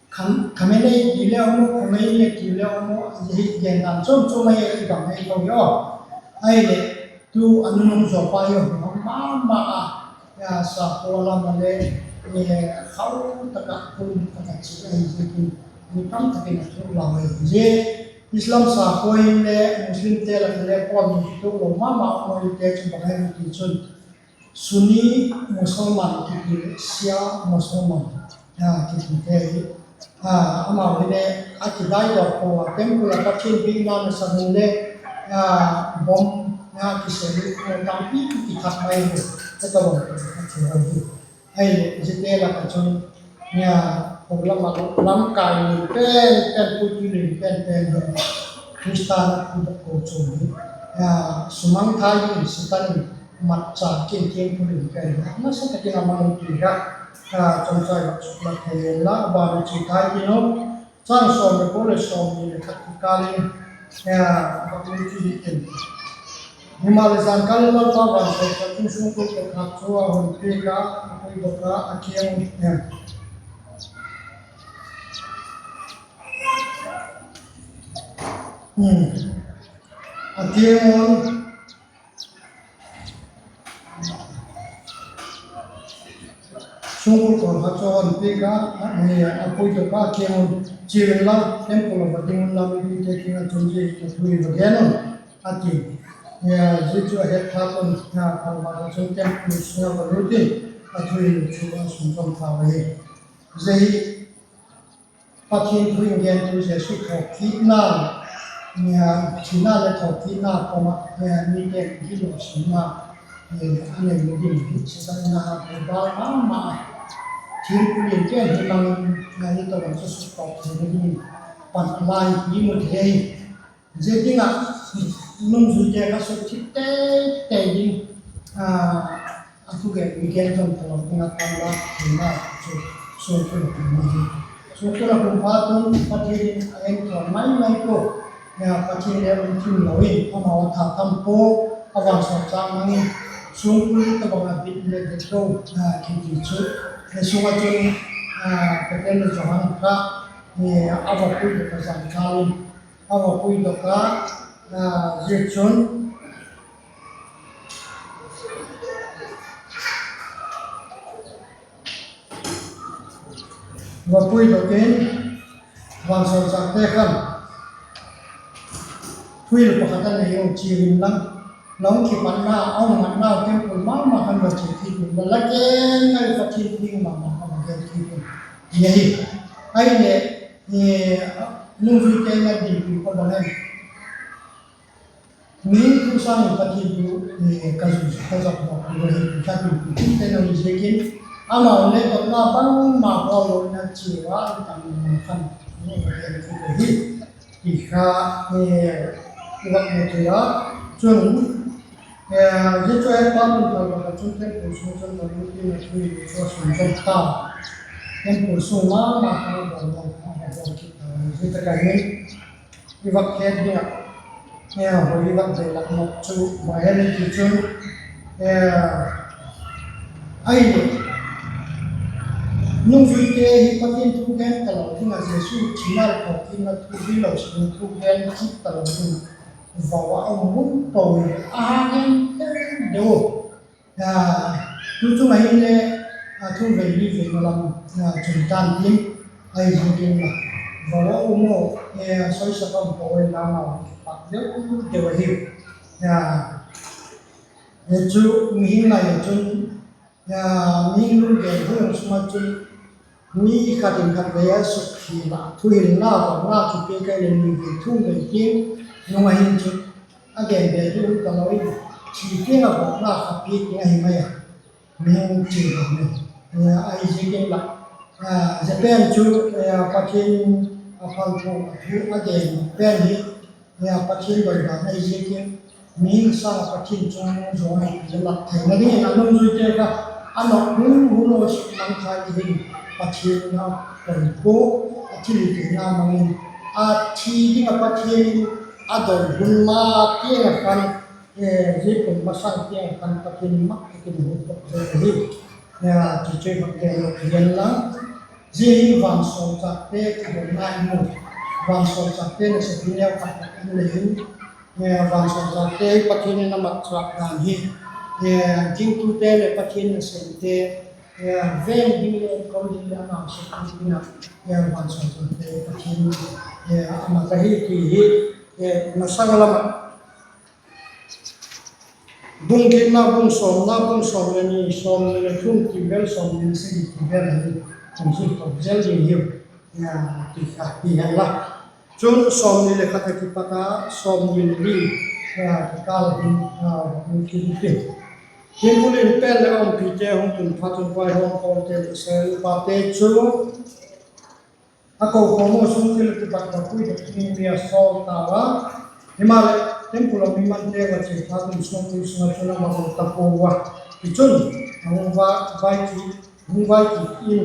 Khamenei ti le um u, Khomeini ti le um u, zia hi gen dan chuam chuam ahi, i bang ahi tho hi aw. Ahileh tu a nunung zaw pa hi a hun ma ma a, sakhua lam ah le khau tak ah, khun tak ah chia ahi ziakin mi tam tak in a thuk lau ahi. Zia Islam sakhua in le Muslimte lak ah le pawlni kituak lo ma ma a um ahite chu bang ahi ti chun Sunni Musalman kiti leh Shia Musalman kitite hi, amau hile a kidaidawk pua a, temple ah Pathian biakna nasan in le bomb a kisel hi tampi kithak mai hi, ka tawh a thi ho hi. Ahileh ziate lak ah chun, pu lam ah lamkai lim pen pen, puitu lim pen pen hi Khrista'n a pudok kochuam hi sumangthai ding Setan in matcha kin thiangtho lim pen hi nasa tak in a mang ti kha chawmchai vak suklat thei hen la, a ban a chia thei ding uh. Chang sawm leh kua leh sawmni leh khat kikâl in vak lut hi tin. Himaleh zankâl in Lalpa vansawlchâk chun sungkul tawh khat chu a hun piak a, a puidok a, a kiang un, a kiang un, sungkul tawh khat chu a hun piak a, a puidok a, a kiang un, Chiau inla, temple ah va ding unla, mipite kiang ah chun zia hi ka thu hi va gen un, a ti. Zia chu a het phat un, phalvâk ah chun temple sung ah va lut in, a thu hi chu a sunzawm tau ahi. Zia hi Pathian thu in gentu Jesu thawkitna, thina leh thawkitna kawm ah mite hi lawsinna a nei ding hi Setan in a hâlpha ma ma a, thil pulin ken hi mang in, i tawh chu suktawk theina dingin pan a la hi i mu thei ahi. Zia ding ah nungzuite kha sukthip tei tei ding a thugen mi gen zom talo ding ah pan la theina chu sungkul a kum ahi. Sungkul a kum phat un Pathian in a enthawn mai mai pua, Pathian le um thim lo in amau a tha tam pua, a vansawlchâk mang in sungkul tawhbang a bit le bit lo kiti chu, sung ah chun Peter leh Johan kha a va puidok a, zankâl in a va puidok a, zia chun va puidok in vansawlchâkte khan thuhil pakhat a nei un, Chiau inla, la hung kipatna, a hung matnau temple ma ma khan va chia kit un, la la gen ngai Pathian thu ma ma khan va gen kit un, ti ahi. Ahileh nungzuite in a dinpi kha bang em? Mihing thu sâng in Pathian thu ka zui, ka zak lo ti ahi. Pi pi te na hi ziakin, amau le dotna bangma bawl lo in a chia a, a tam ma khan, a gen thei hi, ti kha, i vak mu thei a. Chun, zia chu a pa mun thal bak a chun temple sung chun ka lut in a thui chu a sung chun ta. Temple sung ma ma khan a bawl lo, a bawl kit ta. Zia tak ah hin, i vak het ding ah, hoi i vak belap nop chu bang hem i ti chun, ahileh, nungzuite hi Pathian thu gen talo ding ah, Jesu thina leh thawkitna thu hilo sin thu gen kit talo ding ah, vau ah a um hun po in a hang gen deu deu. Tu chung ah hinle, a thu vei li vei na lam, chun tan tin, ahi ziakin la, vau a um a, soisak a um po in la mau hi kipak deu deu ahi. Chu mihing ngai ah chun, mihing lunggen hun sung ah chun, mi khat in khatvei a sukkhil ah thuhilna, vâkna kipiak a leh ni vei thum vei tiang nung ah hin chu, a gen be ding um talo in, thi tiang ah vâkna kha piak ding ahi mai a, mihing chi dan in. Ahi ziakin la, zia pen chu, Pathian in a phalpho a thu a gen pen hi, Pathian doi dan ahi ziakin, mihing sâng ah Pathian chung zaw ahi ti lat theina dingin a nungzuite kha a nop hun hun a sukmangthai dingin Pathian in a koi pua, a thilhitheina mang in, a thi ding ah Pathian in a doi hun ma tiang ah khan, zia kum masang tiang ah khan Pathian in mak tak in a hun pawt zo ahi. Ti chu i vak gen lo hi hen la, zia hi vansawlchâkte kidonna i mu, vansawlchâkte nasep hi neu khat tak in le hin, vansawlchâkte hi Pathian in a matchâk dan hi, gingtute leh Pathian nasemte, veng ding leh ko ding leh amau sep ding ah, vansawlchâkte Pathian in a mat ahi ti hi, masang lam ah, bung giatna, bung sawmna, bung sawm leh ni, sawmni leh thum ti vel, sawmni leh sagi ti vel ahi, hung zil to zel ding hiu, ti kha hi hen la. Chun sawmni leh khat a kipat a sawmni leh li kikâl hin, hung kit hi. Thimbul in pen leh a umpite hung tun phat un vaihawmte leh Israel upate chu a kokhawm ua, sungthil ah kipat a puidok dingin mi a sawl tau a. Himaleh, temple ah mi mante va chia phat un sungthil sung ah chun a va hawm ta pua ua. Tichun, a hung vai, hung vai kit in,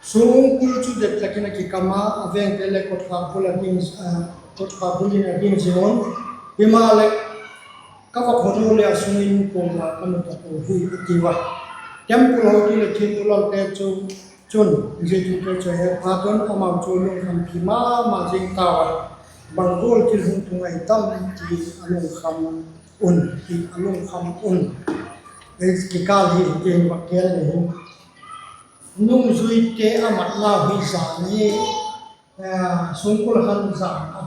sungkul chu det tak in a kikam a, a vengte leh kotkhak bul in a ding zing un. Himaleh, ka va hawm ua leh a sung in kuama ka mu ta pua hi, a tiu a. Temple hotu leh thimbul lalte chu, chun, zia thute chu a het phat un amau chu a lungkhampi ma ma zing tau a. Bang gual thil hung tung ahi tam ti a lungkham un, ti a lungkham un. Kikâl hi tin va gen le hin, nungzuite a matnau hi zan hi, sungkul khan zan a,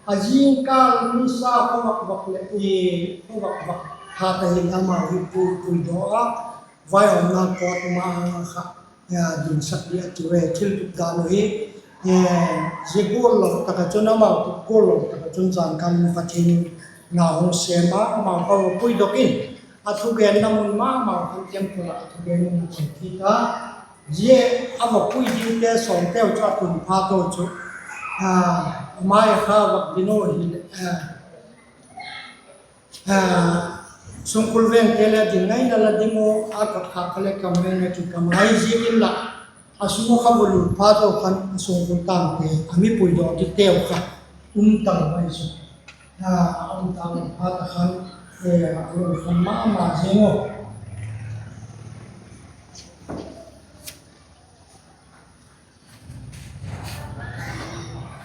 a zingkâl nisa kha vak vak leh, kha vak vak, hat a hin amau hi pui, puidaw a, vaihawmna court ma kha dingsak ding a tiu e, thil tup dan uh hi. Zia gual lo tak ah chun, amau tup gual lo tak ah chun zan khan Pathian in na hung sêm a, amau kha va puidok in, a thugenna mun ma ma khan temple ah a thugen in a koi kit a. Zia a va pui dingte sawmteu chu a tun phat un chu, a mai a kha vak din u hileh, sungkul vengte leh a ding ngaina la ding u, a kotkhak kha leh kam ngaina kikam ahi ziakin la, a sung ah kha va lut phat un khan a sungkul tangte, a mi puidaw kiteu kha um talo ahi chu, a um talo phat a khan, a lungkham ma ma zing u.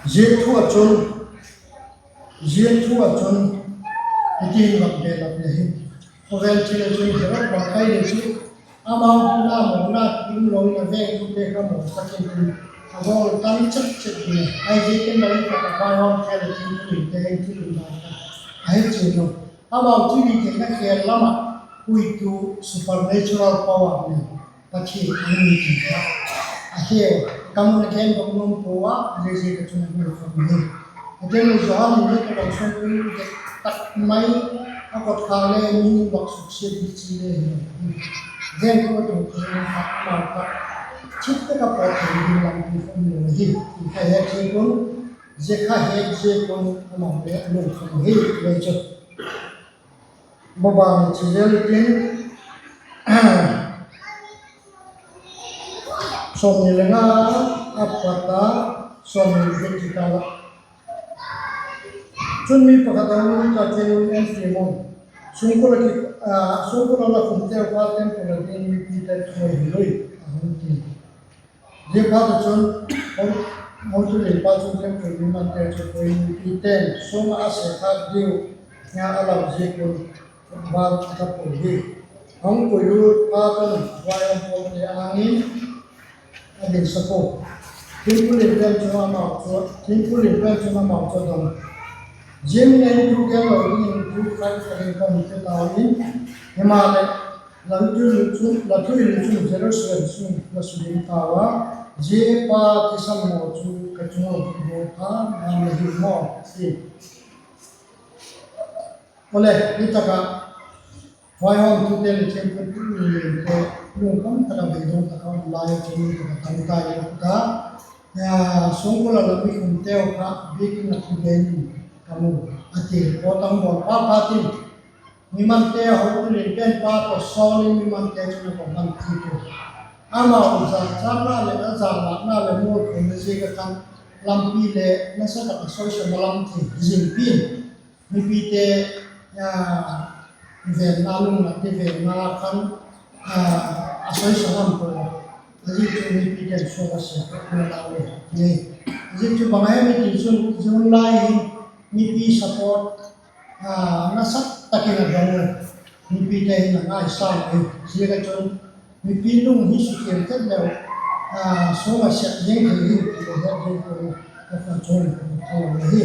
Zia thu ah chun, zia thu ah chun, hiti hin vak belap le hin, khawvel thil ah chun Herod bang kha le chu, amau buna mawna um lo in a vengtute kha maw tak in tin, a gawl tan chet chet ding ahi ziakin la in ka vaihawmte leh thil hite hin thil um dan kha a he chian u. Amau thilhitheina khêl lam ah puitu supernatural power nei Pathian a um ti kha a he, kam a gen dok nuam pua a, ziaziak a chun a gul kham hi. A gen u Johan in hi ka lo sawm ui tak mai, A kawtkhâk le mi vak suksiat di chi le hi lo hi. Gen ko tu ko kha amau kha thip tak a pawt thei ding lampi kha um lo hi ti kha het ziak un, zia kha het ziak un amau le a lungkham hi ti chu. Baba ni chi zel tin, sawmni le nga a pat a, sawmni le giat kikâl ah, chun mi pakhat a hung lut a, Thei un en ti maw, sungkuan a la khumteu kha temple a ding mipite thuai hilo in, a hung ti. Ziaphat ah chun, hotu lianpa chun temple mimante chu koi in, mipite'n sum a sep khâk diu a lau ziak un, bal a ta pua hi. A hung koilut phat un vaihawm pawlte âng in a dinsak ua, thiampu lianpen chun amau chu, thiampu lianpen chun amau chu a dong a, Zia mi nei thu gen lo dingin thu khat ka hin ka hun pe tau in, himaleh, la thu hil chun Jerusalem sung la suding tau a, zia pa thisan maw chu ka chung ua kibawl pha ngam la hi maw, ti. Awle, hi tak ah vaihawmtute leh thiampu liante lungkham tak a beidong tak a um lai chu mi tak a tam tai lo ta. Sungkuan a la mi khumteu kha biakin a thugen in ka mu, a ti. Kawtang bawl phat phat in, mimante, hotu lianpenpa tawh sawl in mimante chun a kawm ban kit u. Amau zachâtna leh a zalâkna leh mualphona ziak a khan lampi le nasa tak a soisam a lam thei zing pi'n, mipite venna, lungnatna venna khan a soisam a um pua. A ziak chu mipite'n sum a sep khâk na lau e, ti. A ziak chu bang a hem i ti chun zia hun lai hin mipi support nasa tak in a dong u, mipite hin a ngaisâng hi. Ziak a chun mipi lung hi sukhial tet leu, sum a sep zing thei hi ti a het ding pua, ka fa chung ka lo hi.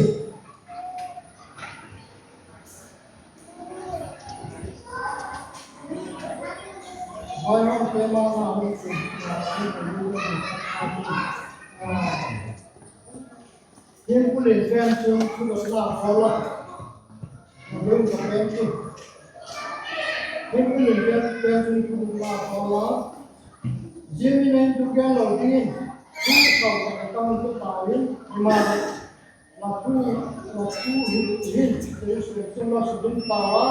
Thiampu lianpen chun thudot la khawl a, thiampu lianpen chun thudot la khawl a, zia mi nei thu gen lo dingin thu khat ka hun pe tau in, himaleh, la thu, la thu hil hin Jerusalem sung la suding tau a,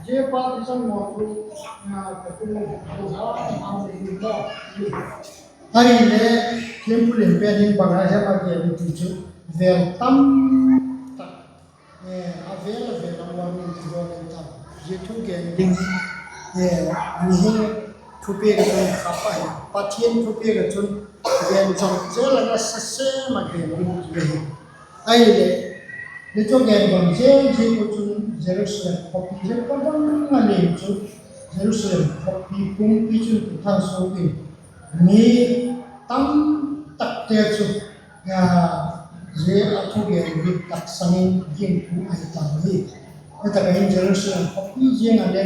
zia pa thisan maw chu ka chung ua kibawl pha ngam la hi maw, ti. Ahileh, thiampu lianpen hin bang a hem a gen i ti chu, vêl tam tak, a vêl a vêl a warning ti zaw in ta. Zia thugen ding, mihing thupiak ah chun khap ahi, Pathian thupiak ah chun gen zong zel a nasa sêm a gen ding ti ahi. Ahileh, zia thugen zong zel ziak uh chun Jerusalem khawpi zia ka bang a lim chu, Jerusalem khawpi pumpi chun kithang suak in, mi tam takte chu zia a thugen hi taksang in gingtu ahi tau hi. Hi tak ah hin Jerusalem khawpi ziang ah le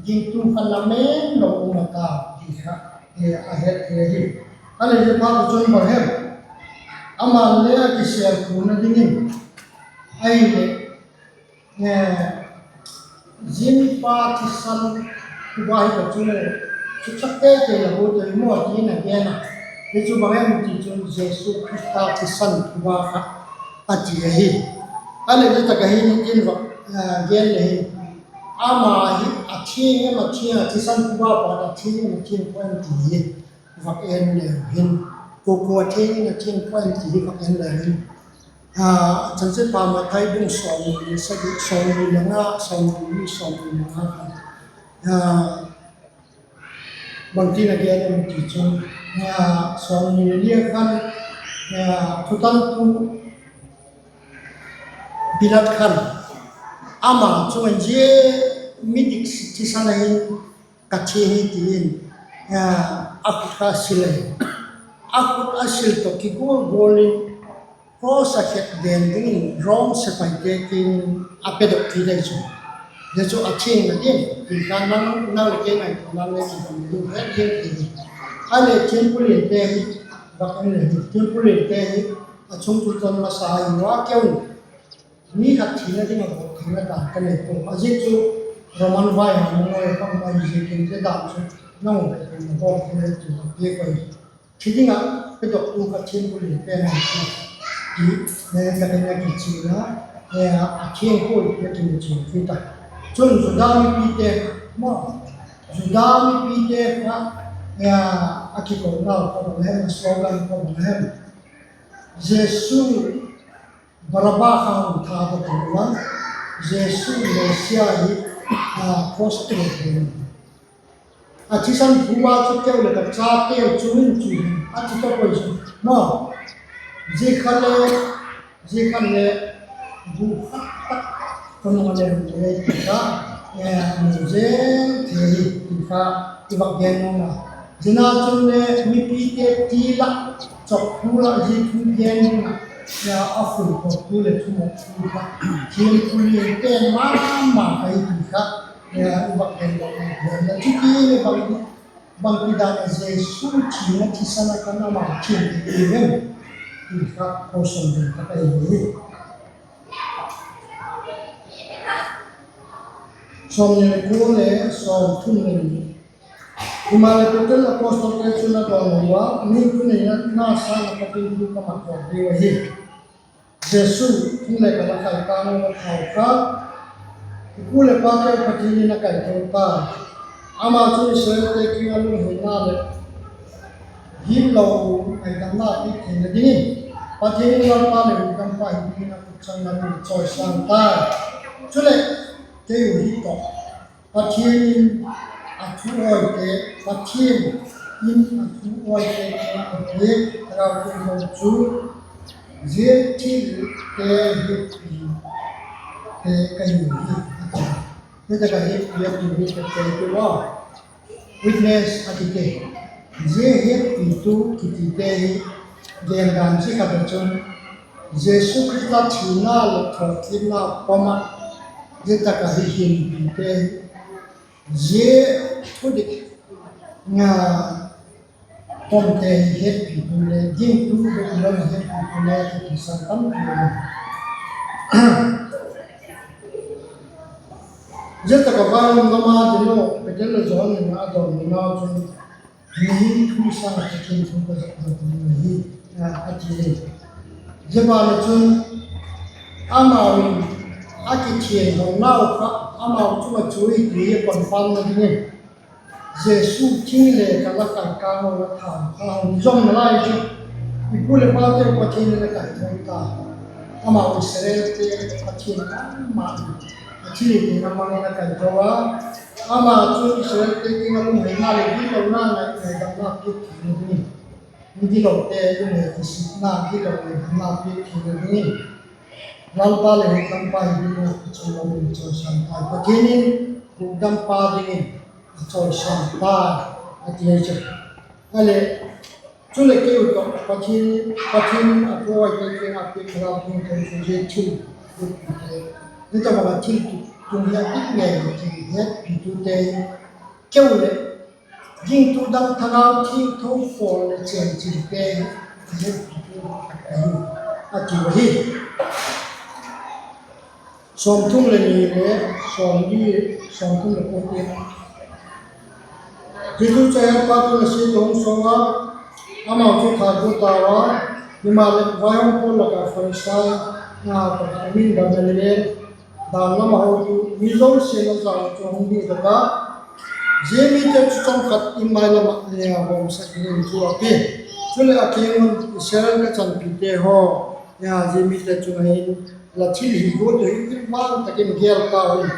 gingtu kha lamen lo um a ta ti kha a het thei ahi. A leh zia phat ah chun bang hem, ama'n le a kisêlkhuna dingin, ahileh, zia mi pa thisan phuba hi ka chung ua, chu chak tete la bu tei maw, ti in a gen a. Hi chu bang hem ti chun Jesu Khrista thisan phuba kha a ti ahi. A leh zia tak ah hin hitin va gen le hin, ama hi a thiang em, a thiang a thisan phuba pa a thiang em, a thiang pua em ti hi vak en le hin, kua kua a thiang in a thiang pua em ti hi vak en le hin, Chanchinpha Mathai bung sawmni le sagi, sawmni le nga, sawmni le li, sawmni le nga khan, bangtin a gen em ti chun, sawmni le li a khan, thutantu Pilat khan ama chung ah zia midik thisan ahin ka thiang hi ti in, a khut kha a sil ahi. A khut a sil tawh kigual gual in cross a khet den dingin Rom sepaite kiang in a pedok kit ahi chu. Zia chu a thiang a ding ti kha nang, nang le kei ngaituana le kidong ding het ding ti hi. A leh thiampu liante hi, vak en le hi, thiampu liante hi a chungtu chun masa ahi ua keu in, mi khat thina ding a bawl theina dan ka nei pua. A ziak chu Roman vaihawmna nuai a pang ahi ziakin zia dan chu nang u bep in na bawl thei le ti a piak ahi. Thi ding ah pedoktu kha thiam bul in pen ahi ti, ti le tak in a kichian a, a thiam puai ti a kimu chian kit a. Chun Juda mipite, maw, Juda mipite kha a kikona kha bang hem, a slogan kha bang hem? Jesu, Baraba kha hun tha ta tin la, Jesu Messia hi cross a tung in, a thisan phu a chu keu leh ka chateu chu in chu in a ti ta poi chu, maw. Zia kha le, zia kha le bu khat tak ka nung a le le ti kha, a mu zel thei hi ti kha i vak gen nuam a. Zia na chun le mipite til ah, chawktu lah zia thu gen ding ah, a fui khawktu leh thumawktu kha thiam bul in pen ma ma ahi ti kha i vak gen nuam a. Chuti le bang, bangti dan a Jesu thina thisan a khan ama thiam thei em ti kha kosuan ding kha ka hi hi. Sawmni le kua le sawmthum le ni. Himaleh Peter apostlete chun a dawnhu a, mi thuneina sâng ah Pathian thu ka mat zawk diu ahi. Jesu, thung le kal a khaikâng ua thau kha, i pu leh pateu Pathian in a kaitho ta. Ama chun Israelte kiang ah lungheina leh gitlo ngaidamna piak theina dingin, Pathian in Lalpa leh Hukdampa hi dingin a khut chang lam in a chawisâng tai. Chuleh, kei u hi tawh, Pathian in a thu awite, Pathian in a thu awite kiang ah a piak Thagau Thiangtho chu, zia thilte hiatpite ka hi hi, a ti. Zia tak ah hiatpi a ti hi ka ti ua, witness a kiti. Zia hiatpitu kitite hi gen dan chi khat ah chun, Jesu Khrista thina leh thawkitna pom ah, zia tak ah hi hinpite, zia thudik nga pomte hi hiatpitu le gingtu, Babulon hiatpitu le kitisan tampi um. Zia tak ah vaihawmna ma ding ua Peter leh Johan in a dawnhuna chun, mihing thu sâng ah Pathian thu ka zak ding ahi, a ti. Zia ban ah chun amau in a kithiangthonau kha amau chung ah chu hi ti hi confirmna dingin, Jesu thing le kal a khaikâng ua thau kha hun zomna lai chu, i pu leh pateu Pathian in a kaitho ta. Amau Israelte Pathian ma, a thilhitheina mang in a kaitho a. Ama chun Israelte kiang ah lungheina leh gitlona, ngaidamna piak theina dingin, mi gitlote lunghei kisikna, gitlo ngaidamna piak theina dingin, Lalpa leh Hukdampa hi dingin a khut chang lam in a chawisâng tai. Pathian in Hukdampa dingin a chawisâng tai, a ti ahi chu. Aleh, chuleh kei u tawh Pathian, Pathian in a thu awite kiang ah a piak Thagau Thiangtho chu zia thil, zia tak ah thil tung hi a dik ngei ti hetpitute, keu leh gingtu dang Thagau Thiangtho pawl leh chênchinte, hetpitu ahi, a ti ahi. Sawmthum leh ni le sawmli, sawmthum leh kua tiang. Jesu chu a hetpa chun a sia tawh hung sawn a, amau chu thagua tau a. Himaleh vaihawm pawl lak ah Pharisai pakhat a min Gamaliel, dan lam a hotu, mi zosia'n a zau chu a hung dingdok a, zia mite chu chawmkhat in mai lam ah hawmsak dingin thu a pia. Chuleh a kiang un, Israel ka chanpite haw, zia mite chung ah hin la thil hi guat uh hi vang tak in gel tau in,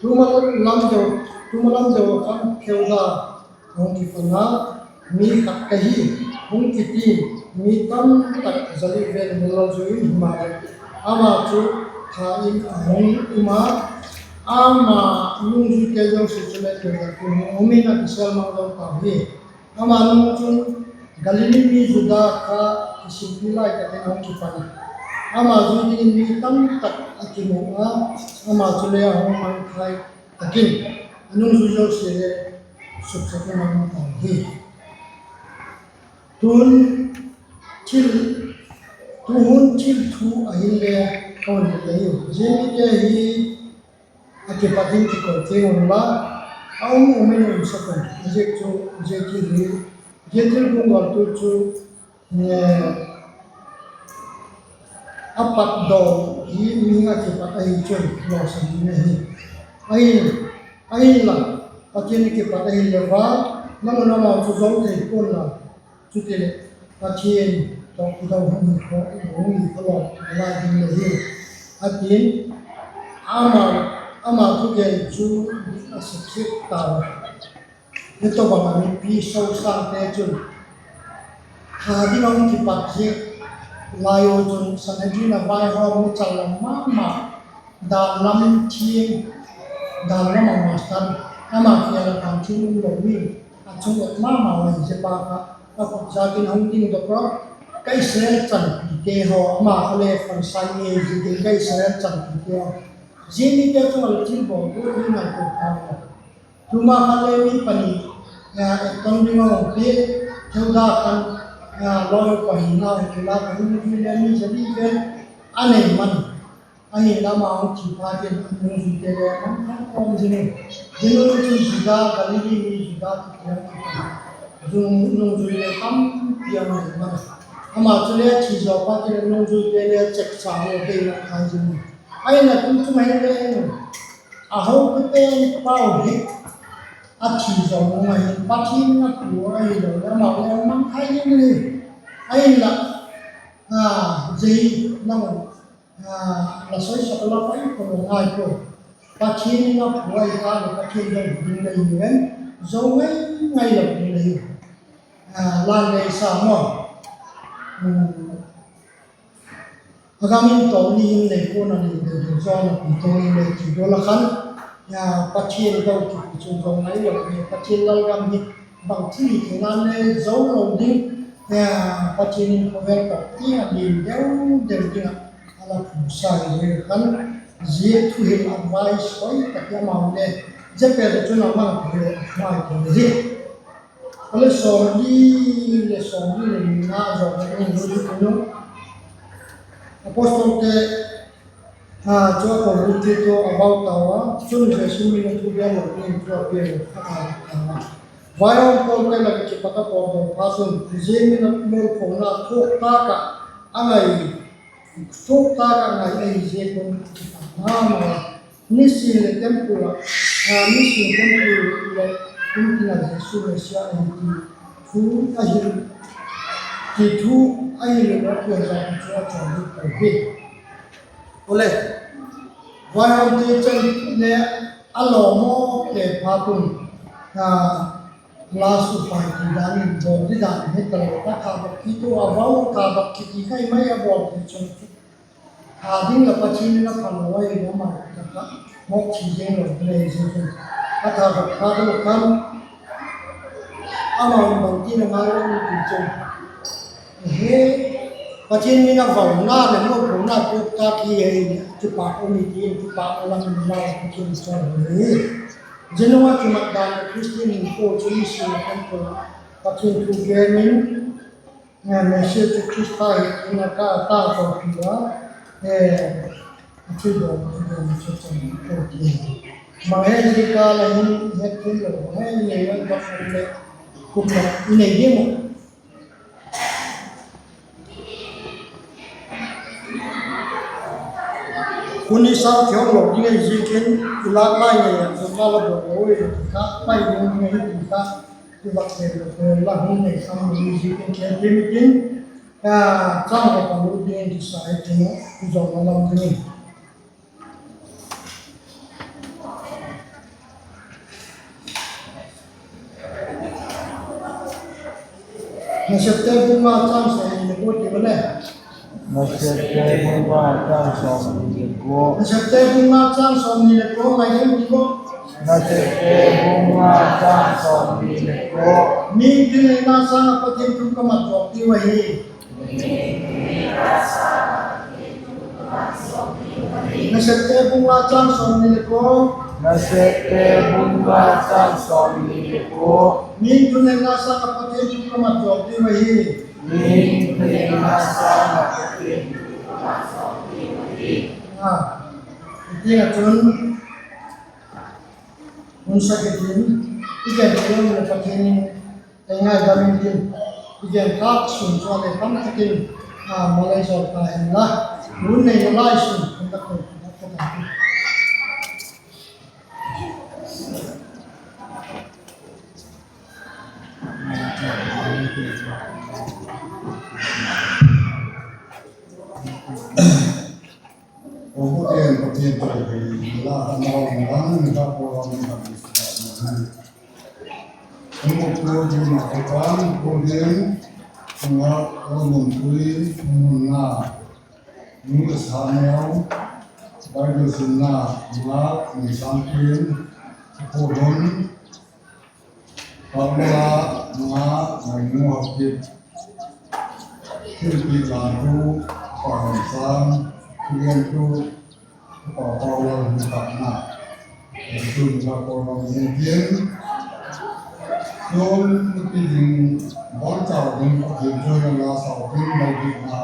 tuma lam deu, tuma lam deu ah khan kheu da hung kipan a, mi khat ka hi, hung kiti, mi tamtak za li vel a hung lal zui in, himaleh ama chu tha in a hung um a, ama nungzuite zosia chu le keu tak in hung um in a kisêl mang zo tau hi. Ama nung chun Galili mi Juda kha kisikpi lai tak in a hung kipan a, ama zui dingin mi tamtak a kimu a, ama chu le a hung mangthai tak in a nungzui zosia le suksak in a um tau hi. Tun thil, tu hun thil thu ahinle ka hun ti ahiu. Zia mite hi a kipat in kikoi tiang unla, a um um in um sek un. Ziak chu, ziak hi, zia thil bung galtu chu, a pat daw hi mihing a kipat ahi chun lawsan ding ahi. Ahi, ahinla, Pathian a kipat ahile va, nang un amau chu zo thei pua'n la, chutileh Pathian tawh kidou hung hi kha, hung hi kha law, la ding le hi, a ti'n, ama, ama thugen chu a sik sik ta a. Hi tawhbang a mipi sosangte chun, tha ding a hung kipat ziak lai u chun Sanhedrin a vaihawm mi chal lam ma ma, dan lam thiam, dan lam a master, ama kiang a dan thiam um lo mi, a chung et ma ma ahi ziak a kha, a khut zak in hung dingdok a, ka Israel chanpite haw, ama kha le Pharisai ahi ziakin ka Israel chanpite haw, zia mite chung a le thil bawl tu hi nai ko ta a. Tuma khan le mi pani, a, etton ding a hung pia, Juda khan, a, lawi pahina hung kila, ka nungzui le mi za li vel a nei man. Ahinla ama hung thi phat in a nungzuite le mang khan kawm zing in. Zia nung chun Juda, Galili mi Juda kiti a kipan, nungzui le tampi a nei man. Ama chu le thi zaw phat in a nungzuite le cheksa lo kei la khai zing in. Ahinla tu chu mai le, a hotute'n pau hi a thi zaw nung ahi, Pathian in a pua ahilo leh amau le mang khai ding hi. Ahinla, a, zia hi nang, a, la soisak la pai ko lo ngai ko. Pathian in a pua ahi kha leh Pathian doi ding le hi ven, zo ngai ngai lo ding le hi. A, lan nei sa maw. A gam in tawm ni in nei kuan a ni deu deu zaw a pi tawm in le ti gual a khan, Pathian doi kiti chu zo ngai lo hi, Pathian lalgam hi bangchi ni thei nan le zo lo ding, Pathian in khawvel tawh ti a lim deu deu ding ah a la phusa hi khan, zia thuhil advice hoi tak hi amau le, zia pen chun a mang thei mai thei hi. Kale sawmli le sawmli le nina zawk a hung lut hi kunu. Apostolte, a, chu a ko lut hi tu a vau tau a, chun Jesu min a thu gen lo ding thu a pia lo a, a, a. Vaihawmtuate lak ah kipat a pawtdaw phat un, zia min a mualphona thuak tak ah a ngai, thuak tak ah ngai ahi ziak un a kipak ma ma a. Nisin le temple ah, a, nisin temple le kum tin ah Jesu Messiah ahi ti thu a hil, ti thu a hil a pian zat chu a chawm lut pau hi. Ole, vaihawmte chan le a lawmawte phat un, a, la supai ti dan in bawl di dan hi talo, a tha bak kit u a vau, a tha bak kit i khai mai a bawl ti chun. Tha ding la Pathian in a phalo ahi lo ma ta kha, mawk thi zing lo le zing chun. A tha bak kha lo khan, amau bangtin a ngai lo ti chun. He, Pathian min a vauna le mualphona thuak tak hi ahi le, kipak um i ti in, kipak a lam in la Pathian chawm hi. Zia nung a kimat dan Christian hinkhua chu nisin temple ah Pathian thu gen in, Messiah chu Khrista hi in a ka ta ko pi a, a thil bawl, thil bawl chu chang ko ti. Bang he zia ka la hin het thil lo, bang he i nei ngal bak le, kum lo i nei ding uh. Hun i sau thiam lo ding ahi ziakin, i lâk lai ngei ah zumna la bawl lo i ti kha, pai ding ding ahi ti kha, i vak tel lo tel la hun nei sam lo i ziakin, thiam thiam i tin, chang va pa lut ding kisa i tin, i zawm a lam ding in. Nasepte bung nga chang sawmni le kua ti le. Nasepte bung nga chang sawmni le kua. Nasepte bung nga chang sawmni le kua ngai dem ti ko. Nasepte bung nga chang sawmni le kua. Mihing thuneina sâng ah Pathian thu ka mat zawk diu ahi. Nasepte bung nga chang sawmni le kua. Nasepte bung nga chang sawmni le kua. Mihing thuneina sâng ah Pathian thu ka mat zawk diu ahi. Mihing thuneina sâng ah Pathian thu ka mat zawk diu ahi. Ah, ti a chun, Hun sa kit in, i gen thei lo leh Pathian in ei ngaidam intin, i gen tâk sun chu a leh tam tak in, a, malei zaw ta hen la, hun neina lai sun hun tak ko, tak ko ta. Aw, Pathian, Pathian tawh hi la, a nau dang dang ni ta pua, ni ta pua. Hung ko tu di ma ko tan ko din, nga ko mun tui mun na, nu le sa neu, Bible simna, nga ni sang tin, ko hun, Pamela, nga, ngainu hapit. Thilpiak lamtu, Pa Hemsang, thugentu, Pa Paulal, hung kâkna. Tun la Paulal, hung pian. Tun pi ding, bangchau ding, Pathian chu la sau ding, bang ding na.